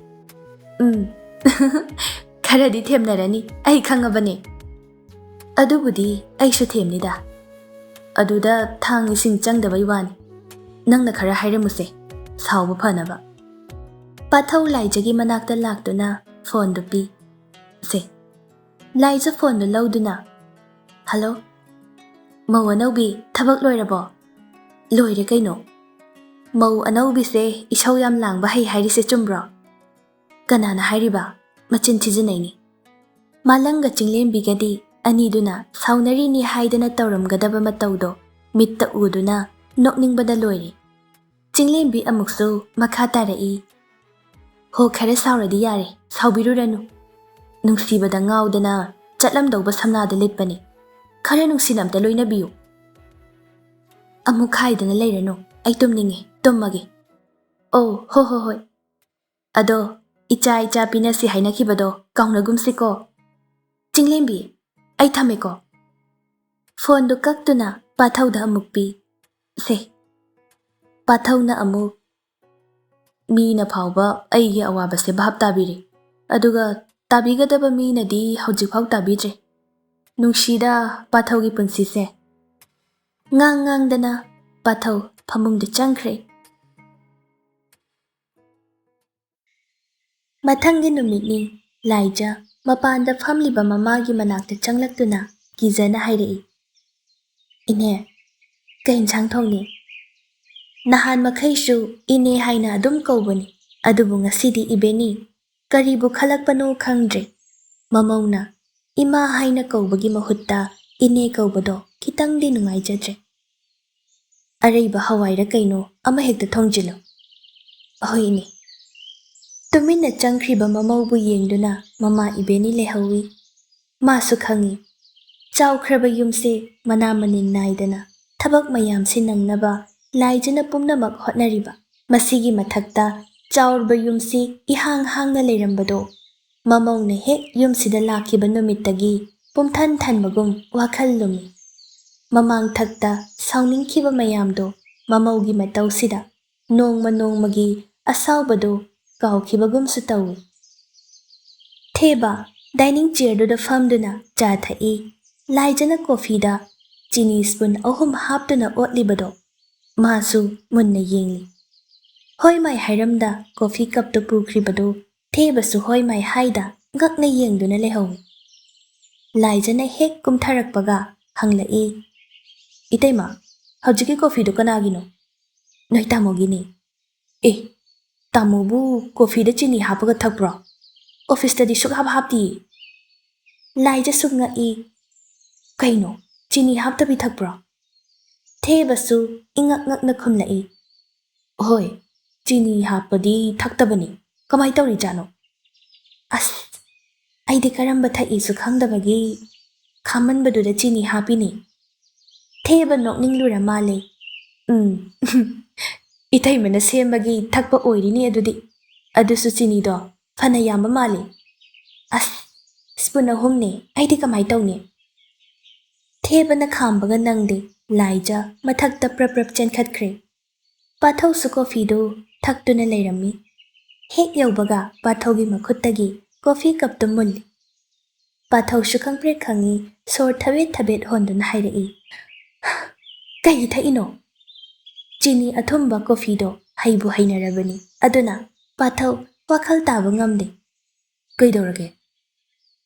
"ꯎꯝ, ꯈꯔꯗꯤ ꯊꯦꯝꯅꯔꯅꯤ, ꯑꯩ ꯈꯪꯉꯕꯅꯦ꯫ ꯑꯗꯨꯕꯨꯗꯤ ꯑꯩꯁꯨ ꯊꯦꯝꯅꯤꯗ꯫ ꯑꯗꯨꯗ ꯊꯥꯡ ꯏꯁꯤꯡ ꯆꯪꯗꯕꯩ ꯋꯥꯅꯤ꯫ ꯅꯪꯅ ꯈꯔ ꯍꯥꯏꯔꯝꯃꯨꯁꯦ, ꯁꯥꯎꯕ ꯐꯅꯕ"꯫ ꯄꯥꯊꯧ ꯂꯥꯏꯖꯒꯤ ꯃꯅꯥꯛꯇ ꯂꯥꯛꯇꯨꯅ ꯐꯣꯟꯗꯨ ꯄꯤ꯫ ꯁꯦ꯫ ꯂꯥꯏꯖ ꯐꯣꯟꯗꯨ ꯂꯧꯗꯨꯅ, "ꯍꯜꯂꯣ꯫ ꯃꯧ ꯑꯅꯧꯕꯤ, ꯊꯕꯛ ꯂꯣꯏꯔꯕꯣ?" "ꯂꯣꯏꯔꯦ ꯀꯩꯅꯣ꯫ ꯃꯧ ꯑꯅꯧꯕꯤꯁꯦ ꯏꯁꯧ ꯌꯥꯝ ꯂꯥꯡꯕ ꯍꯩ ꯍꯥꯏꯔꯤꯁꯦ ꯆꯨꯝꯕ꯭ꯔꯣ?" "ꯀꯅꯥꯅ ꯍꯥꯏꯔꯤꯕ? ꯃꯆꯤꯟ ꯊꯤꯖꯤꯟꯅꯩꯅꯤ"꯫ ꯃꯥꯂꯪꯒ ꯆꯤꯡꯂꯦꯝꯕꯤꯒꯗꯤ ꯑꯅꯤꯗꯨꯅ ꯁꯥꯎꯅꯔꯤꯅꯤ ꯍꯥꯏꯗꯅ ꯇꯧꯔꯝꯒꯗꯕ ꯃꯇꯧꯗꯣ ꯃꯤꯠꯇ ꯎꯗꯨꯅ ꯅꯣꯛꯅꯤꯡꯕꯗ ꯂꯣꯏꯔꯦ꯫ ꯆꯤꯡꯂꯦꯝꯕꯤ ꯑꯃꯨꯛꯁꯨ ꯃꯈꯥ ꯇꯥꯔꯛꯏ, "ꯍꯣ, ꯈꯔ ꯁꯥꯎꯔꯗꯤ ꯌꯥꯔꯦ, ꯁꯥꯎꯕꯤꯔꯨꯔꯅꯨ꯫ ꯅꯨꯡꯁꯤꯕꯗ ꯉꯥꯎꯗꯅ ꯆꯠꯂꯝꯗꯧꯕ ꯁꯝꯅꯥꯗ ꯂꯤꯠꯄꯅꯤ꯫ ꯈꯔ ꯅꯨꯡꯁꯤꯅ ꯑꯝꯇ ꯂꯣꯏꯅꯕꯤꯌꯨ꯫ ꯑꯃꯨꯛ ꯈꯥꯏꯗꯅ ꯂꯩꯔꯅꯨ꯫ ꯑꯩ ꯇꯨꯝꯅꯤꯡꯉꯦ, ꯇꯨꯝꯃꯒꯦ꯫ ꯑꯣ, ꯍꯣ ꯍꯣ ꯍꯣꯏ꯫ ꯑꯗꯣ, ꯏꯆꯥ ꯏꯆꯥ ꯄꯤꯅꯁꯤ ꯍꯥꯏꯅꯈꯤꯕꯗꯣ ꯀꯥꯎꯅꯒꯨꯝꯁꯤꯀꯣ꯫ ꯆꯤꯡꯂꯦꯝꯕꯤ, ꯑꯩ ꯊꯝꯃꯦꯀꯣ꯫ ꯐꯣꯟꯗꯨ ꯀꯛꯇꯨꯅ ꯄꯥꯊꯧꯗ ꯑꯃꯨꯛ ꯄꯤ꯫ ꯁꯦ, ꯄꯥꯊꯧꯅ ꯑꯃꯨꯛ, ꯃꯤꯅ ꯐꯥꯎꯕ ꯑꯩꯒꯤ ꯑꯋꯥꯕꯁꯦ ꯚꯥꯞ ꯇꯥꯕꯤꯔꯦ, ꯑꯗꯨꯒ ꯇꯥꯕꯤꯒꯗꯕ ꯃꯤꯅꯗꯤ ꯍꯧꯖꯤꯛꯐꯥꯎ ꯇꯥꯕꯤꯗ꯭ꯔꯦ꯫ ꯅꯨꯡꯁꯤꯗ ꯄꯥꯊꯧꯒꯤ ꯄꯨꯟꯁꯤꯁꯦ꯫ ꯉꯥꯡ ꯉꯥꯡꯗꯅ ꯄꯥꯊꯧ ꯐꯃꯨꯡꯗ ꯆꯪꯈ꯭ꯔꯦ꯫ ꯃꯊꯪꯒꯤ ꯅꯨꯃꯤꯠꯅꯤ꯫ ꯂꯥꯏꯖ ꯃꯄꯥꯟꯗ ꯐꯝꯂꯤꯕ ꯃꯃꯥꯒꯤ ꯃꯅꯥꯛꯇ ꯆꯪꯂꯛꯇꯨꯅ ꯀꯤꯖꯅ ꯍꯥꯏꯔꯛꯏ, "ꯏꯅꯦ, ꯀꯩ ꯏꯟꯁꯥꯡ ꯊꯣꯡꯉꯤ?" ꯅꯍꯥꯟ ꯃꯈꯩꯁꯨ ꯏꯅꯦ ꯍꯥꯏꯅ ꯑꯗꯨꯝ ꯀꯧꯕꯅꯤ, ꯑꯗꯨꯕꯨ ꯉꯁꯤꯗꯤ ꯏꯕꯦꯅꯤ꯫ ꯀꯔꯤꯕꯨ ꯈꯜꯂꯛꯄꯅꯣ ꯈꯪꯗ꯭ꯔꯦ꯫ ꯃꯃꯧꯅ ꯏꯃꯥ ꯍꯥꯏꯅ ꯀꯧꯕꯒꯤ ꯃꯍꯨꯠꯇ ꯏꯅꯦ ꯀꯧꯕꯗꯣ ꯈꯤꯇꯪꯗꯤ ꯅꯨꯡꯉꯥꯏꯖꯗ꯭ꯔꯦ꯫ "ꯑꯔꯩꯕ ꯍꯋꯥꯏꯔ ꯀꯩꯅꯣ ꯑꯃ ꯍꯦꯛꯇ ꯊꯣꯡꯖꯤꯜꯂꯨ꯫" "ꯑꯍꯣꯏ ꯏꯅꯦ꯫" ꯇꯨꯃꯤꯟꯅ ꯆꯪꯈ꯭ꯔꯤꯕ ꯃꯃꯧꯕꯨ ꯌꯦꯡꯗꯨꯅ ꯃꯃꯥ ꯏꯕꯦꯅꯤ ꯂꯩꯍꯧꯏ꯫ ꯃꯥꯁꯨ ꯈꯪꯏ, ꯆꯥꯎꯈ꯭ꯔꯕ ꯌꯨꯝꯁꯦ ꯃꯅꯥ ꯃꯅꯤꯟ ꯅꯥꯏꯗꯅ ꯊꯕꯛ ꯃꯌꯥꯝꯁꯤ ꯅꯪꯅꯕ ꯂꯥꯏꯖꯅ ꯄꯨꯝꯅꯃꯛ ꯍꯣꯠꯅꯔꯤꯕ꯫ ꯃꯁꯤꯒꯤ ꯃꯊꯛꯇ ꯆꯥꯎꯔꯕ ꯌꯨꯝꯁꯤ ꯏꯍꯥꯡ ꯍꯥꯡꯅ ꯂꯩꯔꯝꯕꯗꯣ ꯃꯃꯧꯅ ꯍꯦꯛ ꯌꯨꯝꯁꯤꯗ ꯂꯥꯛꯈꯤꯕ ꯅꯨꯃꯤꯠꯇꯒꯤ ꯄꯨꯝꯊꯟ ꯊꯟꯕꯒꯨꯝ ꯋꯥꯈꯜ ꯂꯨꯝꯃꯤ꯫ ꯃꯃꯥꯡꯊꯛꯇ ꯁꯥꯎꯅꯤꯡꯈꯤꯕ ꯃꯌꯥꯝꯗꯣ ꯃꯃꯧꯒꯤ ꯃꯇꯧꯁꯤꯗ ꯅꯣꯡꯃ ꯅꯣꯡꯃꯒꯤ ꯑꯁꯥꯎꯕꯗꯣ ꯀꯥꯎꯈꯤꯕꯒꯨꯝꯁꯨ ꯇꯧꯏ꯫ ꯊꯦꯕ dining chairꯗꯨꯗ ꯐꯝꯗꯨꯅ ꯆꯥ ꯊꯛꯏ꯫ ꯂꯥꯏꯖꯅ coffeeꯗ ꯆꯤꯅꯤ spoon ꯑꯍꯨꯝ ꯍꯥꯞꯇꯨꯅ ꯑꯣꯠꯂꯤꯕꯗꯣ ꯃꯥꯁꯨ ꯃꯨꯟꯅ ꯌꯦꯡꯂꯤ꯫ ꯍꯣꯏ ꯃꯥꯏ ꯍꯥꯏꯔꯝꯗ coffee cupꯇꯨ ꯄꯨꯈ꯭ꯔꯤꯕꯗꯨ ꯊꯦꯕꯁꯨ ꯍꯣꯏ ꯃꯥꯏ ꯍꯥꯏꯗ ꯉꯛꯅ ꯌꯦꯡꯗꯨꯅ ꯂꯩꯍꯧꯏ꯫ ꯂꯥꯏꯖꯅ ꯍꯦꯛ ꯀꯨꯝꯊꯔꯛꯄꯒ ꯍꯪꯂꯛꯏ, "ꯏꯇꯩꯃ, ꯍꯧꯖꯤꯛꯀꯤ coffeeꯗꯨ ꯀꯅꯥꯒꯤꯅꯣ?" "ꯅꯣꯏ ꯇꯥꯃꯣꯒꯤꯅꯤ꯫" "ꯑꯦ, ꯇꯥꯃꯣꯕꯨ coffeeꯗ ꯆꯤꯅꯤ ꯍꯥꯞꯄꯒ ꯊꯛꯄ꯭ꯔꯣ? Officeꯇꯗꯤ ꯁꯨꯛꯍꯥꯞ ꯍꯥꯞꯇꯤꯌꯦ꯫" ꯂꯥꯏꯖꯁꯨ ꯉꯛꯏ, "ꯀꯩꯅꯣ, ꯆꯤꯅꯤ ꯍꯥꯞꯇꯕꯤ ꯊꯛꯄ꯭ꯔꯣ?" ꯊꯦꯕꯁꯨ ꯏꯉꯛ ꯉꯛꯅ ꯈꯨꯝꯂꯛꯏ, "ꯍꯣꯏ, ꯆꯤꯅꯤ ꯍꯥꯞꯄꯗꯤ ꯊꯛꯇꯕꯅꯤ꯫ ꯀꯃꯥꯏ ꯇꯧꯔꯤꯖꯥꯠꯅꯣ?" "ꯑꯁ, ꯑꯩꯗꯤ ꯀꯔꯝꯕ ꯊꯛꯏꯁꯨ ꯈꯪꯗꯕꯒꯤ ꯈꯥꯝꯃꯟꯕꯗꯨꯗ ꯆꯤꯅꯤ ꯍꯥꯞꯄꯤꯅꯤ꯫ ꯊꯦꯕ ꯅꯣꯛꯅꯤꯡꯂꯨꯔ ꯃꯥꯜꯂꯦ꯫ "ꯎꯝ, ꯏꯇꯩꯃꯅ ꯁꯦꯝꯕꯒꯤ ꯊꯛꯄ ꯑꯣꯏꯔꯤꯅꯤ ꯑꯗꯨꯗꯤ꯫ ꯑꯗꯨꯁꯨ ꯆꯤꯅꯤꯗꯣ ꯐꯅ ꯌꯥꯝꯕ ꯃꯥꯜꯂꯤ꯫ ꯑꯁ, ꯁ꯭ꯄꯨꯟ ꯑꯍꯨꯝꯅꯦ, ꯑꯩꯗꯤ ꯀꯃꯥꯏ ꯇꯧꯅꯤ?" ꯊꯦꯕꯅ ꯈꯥꯝꯕꯒ ꯅꯪꯗꯦ, ꯂꯥꯏꯖ ꯃꯊꯛꯇ ꯄ꯭ꯔꯞ ꯄ꯭ꯔꯞ ꯆꯦꯟꯈꯠꯈ꯭ꯔꯦ꯫ ꯄꯥꯊꯧꯁꯨ ꯀꯣꯐꯤꯗꯨ ꯊꯛꯇꯨꯅ ꯂꯩꯔꯝꯃꯤ꯫ ꯍꯦꯛ ꯌꯧꯕꯒ ꯄꯥꯊꯧꯒꯤ ꯃꯈꯨꯠꯇꯒꯤ ꯀꯣꯐꯤ ꯀꯞꯇꯨ ꯃꯨꯜꯂꯤ꯫ ꯄꯥꯊꯧꯁꯨ ꯈꯪꯄ꯭ꯔꯦꯛ ꯈꯪꯉꯤ, ꯁꯣꯔ ꯊꯕꯦꯠ ꯊꯕꯦꯠ ꯍꯣꯟꯗꯨꯅ ꯍꯥꯏꯔꯛꯏ, "ꯀꯩꯒꯤ ꯊꯛꯏꯅꯣ?" ꯆꯤꯅꯤ ꯑꯊꯨꯝꯕ ꯀꯣꯐꯤꯗꯣ ꯍꯩꯕꯨ ꯍꯩꯅꯔꯕꯅꯤ, ꯑꯗꯨꯅ ꯄꯥꯊꯧ ꯋꯥꯈꯜ ꯇꯥꯕ ꯉꯝꯗꯦ꯫ "ꯀꯩꯗꯧꯔꯒꯦ?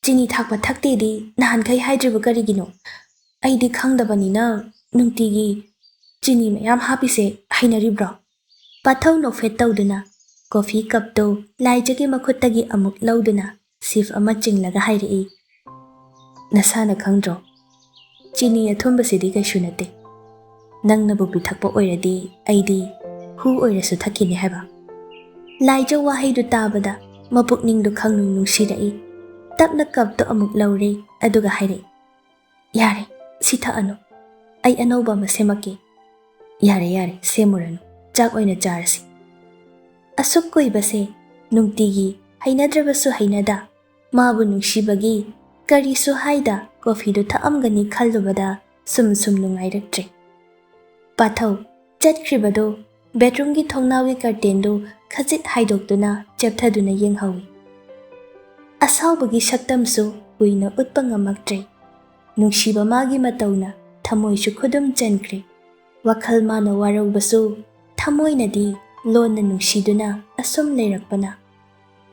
ꯆꯤꯅꯤ ꯊꯥꯛꯄ ꯊꯛꯇꯦꯗꯤ ꯅꯍꯥꯟꯈꯩ ꯍꯥꯏꯗ꯭ꯔꯤꯕ ꯀꯔꯤꯒꯤꯅꯣ? ꯑꯩꯗꯤ ꯈꯪꯗꯕꯅꯤꯅ ꯅꯨꯡꯇꯤꯒꯤ ꯆꯤꯅꯤ ꯃꯌꯥꯝ ꯍꯥꯞꯄꯤꯁꯦ ꯍꯩꯅꯔꯤꯕ꯭ꯔꯣ?" ꯄꯥꯊꯧ ꯅꯣꯛꯐꯦꯠ ꯇꯧꯗꯨꯅ ꯀꯣꯐꯤ ꯀꯞꯇꯨ ꯂꯥꯏꯖꯒꯤ ꯃꯈꯨꯠꯇꯒꯤ ꯑꯃꯨꯛ ꯂꯧꯗꯨꯅ ꯁꯤꯞ ꯑꯃ ꯆꯤꯡꯂꯒ ꯍꯥꯏꯔꯛꯏ, "ꯅꯁꯥꯅ ꯈꯪꯗ꯭ꯔꯣ? ꯆꯤꯅꯤ ꯑꯊꯨꯝꯕꯁꯤꯗꯤ ꯀꯩꯁꯨ ꯅꯠꯇꯦ꯫ ꯅꯪꯅꯕꯨ ꯄꯤꯊꯛꯄ ꯑꯣꯏꯔꯗꯤ ꯑꯩꯗꯤ ꯍꯨ ꯑꯣꯏꯔꯁꯨ ꯊꯛꯈꯤꯅꯤ ꯍꯥꯏꯕ"꯫ ꯂꯥꯏꯖ ꯋꯥꯍꯩꯗꯨ ꯇꯥꯕꯗ ꯃꯄꯨꯛꯅꯤꯡꯗꯨ ꯈꯪꯅꯨꯡ ꯅꯨꯡꯁꯤꯔꯛꯏ꯫ ꯇꯞꯅ ꯀꯞꯇꯨ ꯑꯃꯨꯛ ꯂꯧꯔꯦ, ꯑꯗꯨꯒ ꯍꯥꯏꯔꯛꯏ, "ꯌꯥꯔꯦ, ꯁꯤ ꯊꯛꯑꯅꯨ꯫ ꯑꯩ ꯑꯅꯧꯕ ꯑꯃ ꯁꯦꯝꯃꯛꯀꯦ"꯫ "ꯌꯥꯔꯦ, ꯌꯥꯔꯦ, ꯁꯦꯝꯃꯨꯔꯅꯨ꯫ ꯆꯥꯛ ꯑꯣꯏꯅ ꯆꯥꯔꯁꯤ"꯫ ꯑꯁꯨꯛ ꯀꯨꯏꯕꯁꯦ ꯅꯨꯡꯇꯤꯒꯤ ꯍꯩꯅꯗ꯭ꯔꯕꯁꯨ ꯍꯩꯅꯗ, ꯃꯥꯕꯨ ꯅꯨꯡꯁꯤꯕꯒꯤ ꯀꯔꯤꯁꯨ ꯍꯥꯏꯗ ꯀꯣꯐꯤꯗꯨ ꯊꯛꯑꯝꯒꯅꯤ ꯈꯜꯂꯨꯕꯗ ꯁꯨꯝ ꯁꯨꯝ ꯅꯨꯡꯉꯥꯏꯔꯛꯇ꯭ꯔꯦ꯫ ꯄꯥꯊꯧ ꯆꯠꯈ꯭ꯔꯤꯕꯗꯨ ꯕꯦꯗꯔꯨꯝꯒꯤ ꯊꯣꯡꯅꯥꯎꯒꯤ ꯀꯔꯇꯦꯟꯗꯨ ꯈꯖꯤꯛ ꯍꯥꯏꯗꯣꯛꯇꯨꯅ ꯆꯦꯞꯊꯗꯨꯅ ꯌꯦꯡꯍꯧꯏ꯫ ꯑꯁꯥꯎꯕꯒꯤ ꯁꯛꯇꯝꯁꯨ ꯀꯨꯏꯅ ꯎꯠꯄ ꯉꯝꯃꯛꯇ꯭ꯔꯦ꯫ ꯅꯨꯡꯁꯤꯕ ꯃꯥꯒꯤ ꯃꯇꯧꯅ ꯊꯃꯣꯏꯁꯨ ꯈꯨꯗꯨꯝ ꯆꯟꯈ꯭ꯔꯦ꯫ ꯋꯥꯈꯜ ꯃꯥꯅ ꯋꯥꯔꯧꯕꯁꯨ ꯊꯃꯣꯏꯅꯗꯤ ꯂꯣꯟꯅ ꯅꯨꯡꯁꯤꯗꯨꯅ ꯑꯁꯨꯝ ꯂꯩꯔꯛꯄꯅ꯫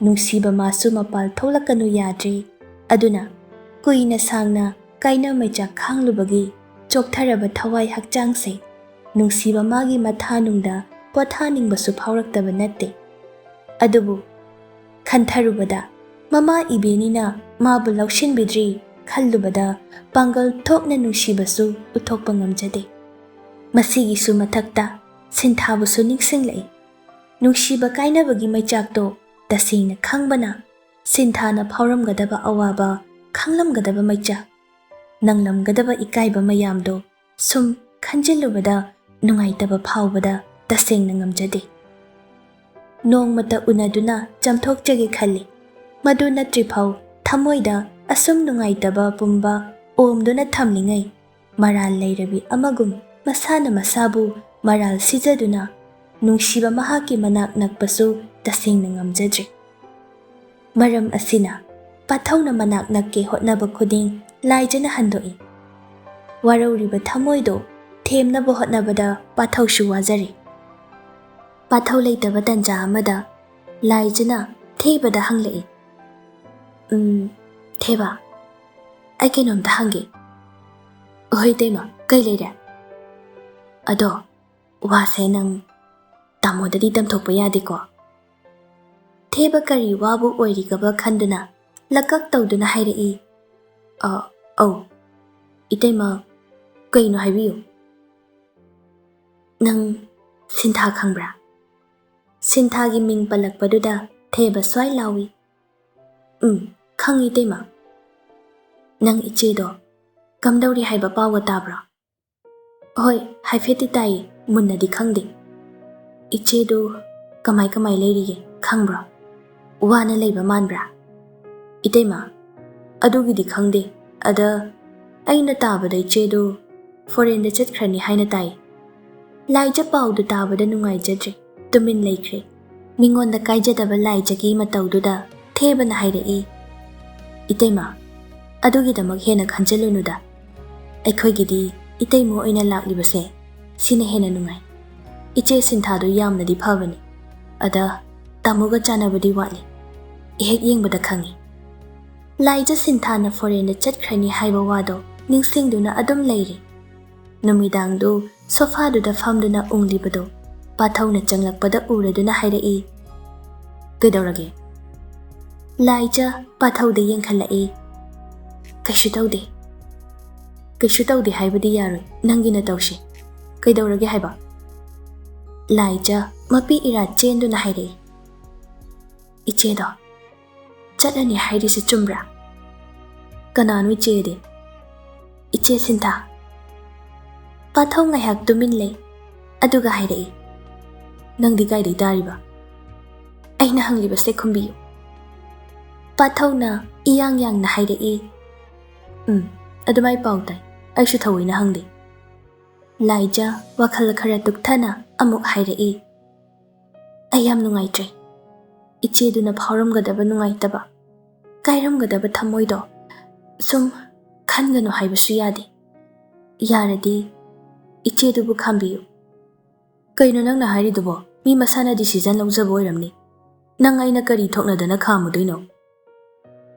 ꯅꯨꯡꯁꯤꯕ ꯃꯥꯁꯨ ꯃꯄꯥꯜ ꯊꯣꯛꯂꯛꯀꯅꯨ ꯌꯥꯗ꯭ꯔꯦ꯫ ꯑꯗꯨꯅ ꯀꯨꯏꯅ ꯁꯥꯡꯅ ꯀꯥꯏꯅ ꯃꯩꯆꯥꯛ ꯈꯥꯡꯂꯨꯕꯒꯤ ꯆꯣꯛꯊꯔꯕ ꯊꯋꯥꯏ ꯍꯛꯆꯥꯡꯁꯦ ꯅꯨꯡꯁꯤꯕ ꯃꯥꯒꯤ ꯃꯊꯥꯅꯨꯡꯗ ꯄꯣꯊꯥꯅꯤꯡꯕꯁꯨ ꯐꯥꯎꯔꯛꯇꯕ ꯅꯠꯇꯦ꯫ ꯑꯗꯨꯕꯨ ꯈꯟꯊꯔꯨꯕꯗ ꯃꯃꯥ ꯏꯕꯦꯟꯅꯤꯅ ꯃꯥꯕꯨ ꯂꯧꯁꯤꯟꯕꯤꯗ꯭ꯔꯤ ꯈꯜꯂꯨꯕꯗ ꯄꯥꯡꯒꯜ ꯊꯣꯛꯅ ꯅꯨꯡꯁꯤꯕꯁꯨ ꯎꯠꯊꯣꯛꯄ ꯉꯝꯖꯗꯦ꯫ ꯃꯁꯤꯒꯤꯁꯨ ꯃꯊꯛꯇ ꯁꯤꯟꯊꯥꯕꯨꯁꯨ ꯅꯤꯡꯁꯤꯡꯂꯛꯏ꯫ ꯅꯨꯡꯁꯤꯕ ꯀꯥꯏꯅꯕꯒꯤ ꯃꯩꯆꯥꯛꯇꯣ ꯇꯁꯦꯡꯅ ꯈꯪꯕꯅ ꯁꯤꯟꯊꯥꯅ ꯐꯥꯎꯔꯝꯒꯗꯕ ꯑꯋꯥꯕ, ꯈꯪꯂꯝꯒꯗꯕ ꯃꯩꯆꯥꯛ, ꯅꯪꯂꯝꯒꯗꯕ ꯏꯀꯥꯏꯕ ꯃꯌꯥꯝꯗꯣ ꯁꯨꯝ ꯈꯟꯖꯤꯜꯂꯨꯕꯗ ꯅꯨꯡꯉꯥꯏꯇꯕ ꯐꯥꯎꯕꯗ ꯇꯁꯦꯡꯅ ꯉꯝꯖꯗꯦ꯫ ꯅꯣꯡꯃꯇ ꯎꯅꯗꯨꯅ ꯆꯥꯝꯊꯣꯛꯆꯒꯦ ꯈꯜꯂꯤ꯫ ꯃꯗꯨ ꯅꯠꯇ꯭ꯔꯤꯐꯥꯎ ꯊꯃꯣꯏꯗ ꯑꯁꯨꯝ ꯅꯨꯡꯉꯥꯏꯇꯕ ꯄꯨꯝꯕ ꯑꯣꯝꯗꯨꯅ ꯊꯝꯂꯤꯉꯩ, ꯃꯔꯥꯜ ꯂꯩꯔꯕꯤ ꯑꯃꯒꯨꯝ ꯃꯁꯥꯅ ꯃꯁꯥꯕꯨ ꯃꯔꯥꯜ ꯁꯤꯖꯗꯨꯅ ꯅꯨꯡꯁꯤꯕ ꯃꯍꯥꯛꯀꯤ ꯃꯅꯥꯛ ꯅꯛꯄꯁꯨ ꯇꯁꯦꯡꯅ ꯉꯝꯖꯗ꯭ꯔꯦ꯫ ꯃꯔꯝ ꯑꯁꯤꯅ ꯄꯥꯊꯧꯅ ꯃꯅꯥꯛ ꯅꯛꯀꯦ ꯍꯣꯠꯅꯕ ꯈꯨꯗꯤꯡ ꯂꯥꯏꯖꯅ ꯍꯟꯗꯣꯛꯏ꯫ ꯋꯥꯔꯧꯔꯤꯕ ꯊꯃꯣꯏꯗꯣ ꯊꯦꯝꯅꯕ ꯍꯣꯠꯅꯕꯗ ꯄꯥꯊꯧꯁꯨ ꯋꯥꯖꯔꯤ꯫ ꯄꯥꯊꯧ ꯂꯩꯇꯕ ꯇꯟꯖꯥ ꯑꯃꯗ ꯂꯥꯏꯖꯅ ꯊꯦꯕꯗ ꯍꯪꯂꯛꯏ, "ꯎꯝ, ꯊꯦꯕ, ꯑꯩ ꯀꯩꯅꯣꯝꯇ ꯍꯪꯒꯦ꯫" "ꯍꯣꯏ ꯏꯇꯩꯃ, ꯀꯩ ꯂꯩꯔꯦ?" "ꯑꯗꯣ, ꯋꯥꯁꯦ ꯅꯪ ꯇꯥꯃꯣꯗꯗꯤ ꯇꯝꯊꯣꯛꯄ ꯌꯥꯗꯦꯀꯣ?" ꯊꯦꯕ ꯀꯔꯤ ꯋꯥꯕꯨ ꯑꯣꯏꯔꯤꯒꯕ ꯈꯟꯗꯨꯅ ꯂꯀꯛ ꯇꯧꯗꯨꯅ ꯍꯥꯏꯔꯛꯏ, "ꯑ, ꯑꯧ, ꯏꯇꯩꯃ, ꯀꯩꯅꯣ ꯍꯥꯏꯕꯤꯌꯨ꯫" "ꯅꯪ ꯁꯤꯟꯊꯥ ꯈꯪꯕ꯭ꯔꯥ?" ꯁꯤꯟꯊꯥꯒꯤ ꯃꯤꯡ ꯄꯜꯂꯛꯄꯗꯨꯗ ꯊꯦꯕ ꯁ꯭ꯋꯥꯏ ꯂꯥꯎꯏ, "ꯎꯝ, ꯈꯪꯉꯤ ꯏꯇꯩꯃ꯫ ꯅꯪ ꯏꯆꯦꯗꯣ ꯀꯝꯗꯧꯔꯤ ꯍꯥꯏꯕ ꯄꯥꯎꯒ ꯇꯥꯕ꯭ꯔꯣ?" "ꯍꯣꯏ, ꯍꯥꯏꯐꯦꯠꯇꯤ ꯇꯥꯏꯌꯦ, ꯃꯨꯟꯅꯗꯤ ꯈꯪꯗꯦ꯫" "ꯏꯆꯦꯗꯨ ꯀꯃꯥꯏ ꯀꯃꯥꯏ ꯂꯩꯔꯤꯒꯦ ꯈꯪꯕ꯭ꯔꯣ? ꯋꯥꯅ ꯂꯩꯕ ꯃꯥꯟꯕ꯭ꯔꯥ?" "ꯏꯇꯩꯃ, ꯑꯗꯨꯒꯤꯗꯤ ꯈꯪꯗꯦ꯫ ꯑꯗ ꯑꯩꯅ ꯇꯥꯕꯗ ꯏꯆꯦꯗꯨ ꯐꯣꯔꯦꯟꯗ ꯆꯠꯈ꯭ꯔꯅꯤ ꯍꯥꯏꯅ ꯇꯥꯏ꯫" ꯂꯥꯏꯖ ꯄꯥꯎꯗꯨ ꯇꯥꯕꯗ ꯅꯨꯡꯉꯥꯏꯖꯗ꯭ꯔꯦ, ꯇꯨꯃꯤꯟ ꯂꯩꯈ꯭ꯔꯦ꯫ ꯃꯤꯉꯣꯟꯗ ꯀꯥꯏꯖꯗꯕ ꯂꯥꯏꯖꯒꯤ ꯃꯇꯧꯗꯨꯗ ꯊꯦꯕꯅ ꯍꯥꯏꯔꯛꯏ, "ꯏꯇꯩꯃ, ꯑꯗꯨꯒꯤꯗꯃꯛ ꯍꯦꯟꯅ ꯈꯟꯖꯤꯜꯂꯨꯅꯨꯗ꯫ ꯑꯩꯈꯣꯏꯒꯤꯗꯤ ꯏꯇꯩꯃ ꯑꯣꯏꯅ ꯂꯥꯛꯂꯤꯕꯁꯦ ꯁꯤꯅ ꯍꯦꯟꯅ ꯅꯨꯡꯉꯥꯏ꯫ ꯏꯆꯦ ꯁꯤꯟꯊꯥꯗꯨ ꯌꯥꯝꯅꯗꯤ ꯐꯕꯅꯤ꯫ ꯑꯗ ꯇꯥꯃꯣꯒ ꯆꯥꯟꯅꯕꯗꯤ ꯋꯥꯠꯂꯤ꯫ ꯏꯍꯦꯛ ꯌꯦꯡꯕꯗ ꯈꯪꯉꯤ꯫" ꯂꯥꯏꯖ ꯁꯤꯟꯊꯥꯅ ꯐꯣꯔꯦꯟꯗ ꯆꯠꯈ꯭ꯔꯅꯤ ꯍꯥꯏꯕ ꯋꯥꯗꯣ ꯅꯤꯡꯁꯤꯡꯗꯨꯅ ꯑꯗꯨꯝ ꯂꯩꯔꯤ꯫ ꯅꯨꯃꯤꯗꯥꯡꯗꯨ ꯁꯣꯐꯥꯗꯨꯗ ꯐꯝꯗꯨꯅ ꯎꯪꯂꯤꯕꯗꯨ ꯄꯥꯊꯧꯅ ꯆꯪꯂꯛꯄꯗ ꯎꯔꯗꯨꯅ ꯍꯥꯏꯔꯛꯏ, "ꯀꯩꯗꯧꯔꯒꯦ?" ꯂꯥꯏꯖ ꯄꯥꯊꯧꯗ ꯌꯦꯡꯈꯠꯂꯛꯏ꯫ "ꯀꯩꯁꯨ ꯇꯧꯗꯦ꯫ ꯀꯩꯁꯨ ꯇꯧꯗꯦ ꯍꯥꯏꯕꯗꯤ ꯌꯥꯔꯣꯏ, ꯅꯪꯒꯤ ꯅꯇꯧꯁꯦ꯫ ꯀꯩꯗꯧꯔꯒꯦ ꯍꯥꯏꯕ?" ꯂꯥꯏꯖ ꯃꯄꯤ ꯏꯔꯥ ꯆꯦꯟꯗꯨꯅ ꯍꯥꯏꯔꯛꯏ, "ꯏꯆꯦꯗꯣ ꯆꯠꯂꯅꯤ ꯍꯥꯏꯔꯤꯁꯤ ꯆꯨꯝꯕ꯭ꯔꯥ? ꯀꯅꯥꯅꯣ ꯏꯆꯦꯗꯤ? ꯏꯆꯦ ꯁꯤꯟꯊꯥ꯫ ꯄꯥꯊꯧ ꯉꯥꯏꯍꯥꯛ ꯇꯨꯃꯤꯟ ꯂꯩ, ꯑꯗꯨꯒ ꯍꯥꯏꯔꯛꯏ, "ꯅꯪꯗꯤ ꯀꯥꯏꯗꯩ ꯇꯥꯔꯤꯕ?" ꯑꯩꯅ ꯍꯪꯂꯤꯕꯁꯦ ꯈꯨꯝꯕꯤꯌꯨ꯫ ꯄꯥꯊꯧꯅ ꯏꯌꯥꯡ ꯌꯥꯡꯅ ꯍꯥꯏꯔꯛꯏ, "ꯎꯝ, ꯑꯗꯨꯃꯥꯏ ꯄꯥꯎ ꯇꯥꯏ꯫ ꯑꯩꯁꯨ ꯊꯑꯣꯏꯅ ꯍꯪꯗꯦ꯫" ꯂꯥꯏꯖ ꯋꯥꯈꯜ ꯈꯔ ꯇꯨꯛꯊꯅ ꯑꯃꯨꯛ ꯍꯥꯏꯔꯛꯏ, "ꯑꯩ ꯌꯥꯝ ꯅꯨꯡꯉꯥꯏꯇ꯭ꯔꯦ꯫ ꯏꯆꯦꯗꯨꯅ ꯐꯥꯎꯔꯝꯒꯗꯕ ꯅꯨꯡꯉꯥꯏꯇꯕ, ꯀꯥꯏꯔꯝꯒꯗꯕ ꯊꯃꯣꯏꯗꯣ ꯁꯨꯝ ꯈꯟꯒꯅꯨ ꯍꯥꯏꯕꯁꯨ ꯌꯥꯗꯦ꯫ ꯌꯥꯔꯗꯤ ꯏꯆꯦꯗꯨꯕꯨ ꯈꯥꯝꯕꯤꯌꯨ꯫" "ꯀꯩꯅꯣ ꯅꯪꯅ ꯍꯥꯏꯔꯤꯗꯨꯕꯣ? ꯃꯤ ꯃꯁꯥꯅ decision ꯂꯧꯖꯕ ꯑꯣꯏꯔꯝꯅꯤ꯫ ꯅꯪ ꯑꯩꯅ ꯀꯔꯤ ꯊꯣꯛꯅꯗꯅ ꯈꯥꯝꯃꯨꯗꯣꯏꯅꯣ?"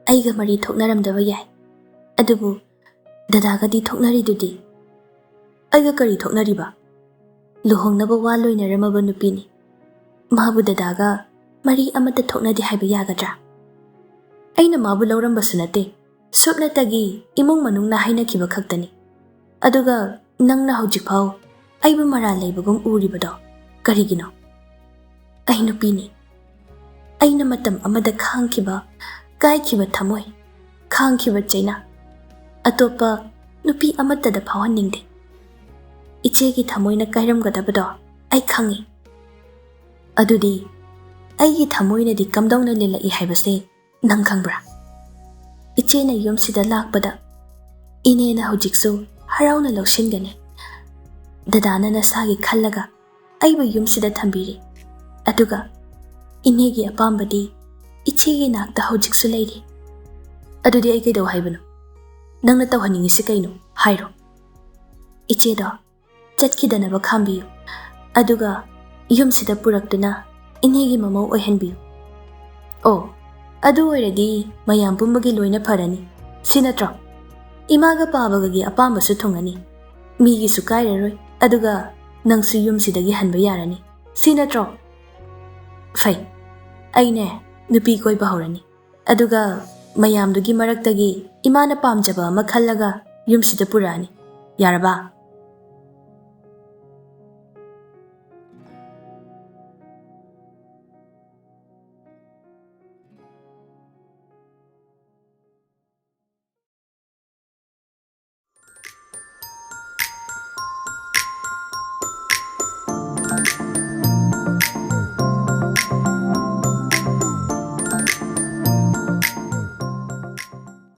"ꯑꯩꯒ ꯃꯔꯤ ꯊꯣꯛꯅꯔꯝꯗꯕ ꯌꯥꯏ, ꯑꯗꯨꯕꯨ ꯗꯗꯥꯒꯗꯤ ꯊꯣꯛꯅꯔꯤꯗꯨꯗꯤ꯫" "ꯑꯩꯒ ꯀꯔꯤ ꯊꯣꯛꯅꯔꯤꯕ? ꯂꯨꯍꯣꯡꯅꯕ ꯋꯥ ꯂꯣꯏꯅꯔꯝꯃꯕ ꯅꯨꯄꯤꯅꯤ꯫ ꯃꯥꯕꯨ ꯗꯗꯥꯒ ꯃꯔꯤ ꯑꯃꯠꯇ ꯊꯣꯛꯅꯗꯦ ꯍꯥꯏꯕ ꯌꯥꯒꯗ꯭ꯔꯥ?" "ꯑꯩꯅ ꯃꯥꯕꯨ ꯂꯧꯔꯝꯕꯁꯨ ꯅꯠꯇꯦ꯫ ꯁꯨꯞꯅꯇꯒꯤ ꯏꯃꯨꯡ ꯃꯅꯨꯡꯅ ꯍꯥꯏꯅꯈꯤꯕ ꯈꯛꯇꯅꯤ꯫ ꯑꯗꯨꯒ ꯅꯪꯅ ꯍꯧꯖꯤꯛꯐꯥꯎ ꯑꯩꯕꯨ ꯃꯔꯥꯜ ꯂꯩꯕꯒꯨꯝ ꯎꯔꯤꯕꯗꯣ ꯀꯔꯤꯒꯤꯅꯣ? ꯑꯩ ꯅꯨꯄꯤꯅꯤ꯫ ꯑꯩꯅ ꯃꯇꯝ ꯑꯃꯗ ꯈꯥꯡꯈꯤꯕ, ꯀꯥꯏꯈꯤꯕ ꯊꯃꯣꯏ, ꯈꯥꯡꯈꯤꯕ ꯆꯩꯅꯥ ꯑꯇꯣꯞꯄ ꯅꯨꯄꯤ ꯑꯃꯠꯇꯗ ꯐꯥꯎꯍꯟꯅꯤꯡꯗꯦ꯫ ꯏꯆꯦꯒꯤ ꯊꯃꯣꯏꯅ ꯀꯥꯏꯔꯝꯒꯗꯕꯗꯣ ꯑꯩ ꯈꯪꯏ꯫ ꯑꯗꯨꯗꯤ ꯑꯩꯒꯤ ꯊꯃꯣꯏꯅꯗꯤ ꯀꯝꯗꯧꯅ ꯂꯤꯜꯂꯛꯏ ꯍꯥꯏꯕꯁꯦ ꯅꯪ ꯈꯪꯕ꯭ꯔꯥ? ꯏꯆꯦꯅ ꯌꯨꯝꯁꯤꯗ ꯂꯥꯛꯄꯗ ꯏꯅꯦꯅ ꯍꯧꯖꯤꯛꯁꯨ ꯍꯔꯥꯎꯅ ꯂꯧꯁꯤꯟꯒꯅꯤ꯫ ꯗꯗꯥꯅ ꯅꯁꯥꯒꯤ ꯈꯜꯂꯒ ꯑꯩꯕꯨ ꯌꯨꯝꯁꯤꯗ ꯊꯝꯕꯤꯔꯤ꯫ ꯑꯗꯨꯒ ꯏꯅꯦꯒꯤ ꯑꯄꯥꯝꯕꯗꯤ ꯏꯆꯦꯒꯤ ꯅꯥꯛꯇ ꯍꯧꯖꯤꯛꯁꯨ ꯂꯩꯔꯤ꯫ ꯑꯗꯨꯗꯤ ꯑꯩ ꯀꯩꯗꯧ ꯍꯥꯏꯕꯅꯣ? ꯅꯪꯅ ꯇꯧꯍꯟꯅꯤꯡꯉꯤꯁꯤ ꯀꯩꯅꯣ? ꯍꯥꯏꯔꯣ꯫" "ꯏꯆꯦꯗꯣ ꯆꯠꯈꯤꯗꯅꯕ ꯈꯥꯝꯕꯤꯌꯨ꯫ ꯑꯗꯨꯒ ꯌꯨꯝꯁꯤꯗ ꯄꯨꯔꯛꯇꯨꯅ ꯏꯅꯦꯒꯤ ꯃꯃꯧ ꯑꯣꯏꯍꯟꯕꯤꯌꯨ꯫" "ꯑꯣ, ꯑꯗꯨ ꯑꯣꯏꯔꯗꯤ ꯃꯌꯥꯝ ꯄꯨꯝꯕꯒꯤ ꯂꯣꯏꯅ ꯐꯔꯅꯤ꯫ ꯁꯤ ꯅꯠꯇ꯭ꯔꯣ? ꯏꯃꯥꯒ ꯄꯥꯕꯒꯒꯤ ꯑꯄꯥꯝꯕꯁꯨ ꯊꯨꯡꯉꯅꯤ꯫ ꯃꯤꯒꯤꯁꯨ ꯀꯥꯏꯔꯔꯣꯏ꯫ ꯑꯗꯨꯒ ꯅꯪꯁꯨ ꯌꯨꯝꯁꯤꯗꯒꯤ ꯍꯟꯕ ꯌꯥꯔꯅꯤ꯫ ꯁꯤ ꯅꯠꯇ꯭ꯔꯣ? ꯐꯩ꯫ ꯑꯩꯅꯦ, ꯅꯨꯄꯤ ꯀꯣꯏꯕ ꯍꯧꯔꯅꯤ꯫ ꯑꯗꯨꯒ ꯃꯌꯥꯝꯗꯨꯒꯤ ꯃꯔꯛꯇꯒꯤ ꯏꯃꯥꯅ ꯄꯥꯝꯖꯕ ꯑꯃ ꯈꯜꯂꯒ ꯌꯨꯝꯁꯤꯗ ꯄꯨꯔꯛꯑꯅꯤ꯫ ꯌꯥꯔꯕ?"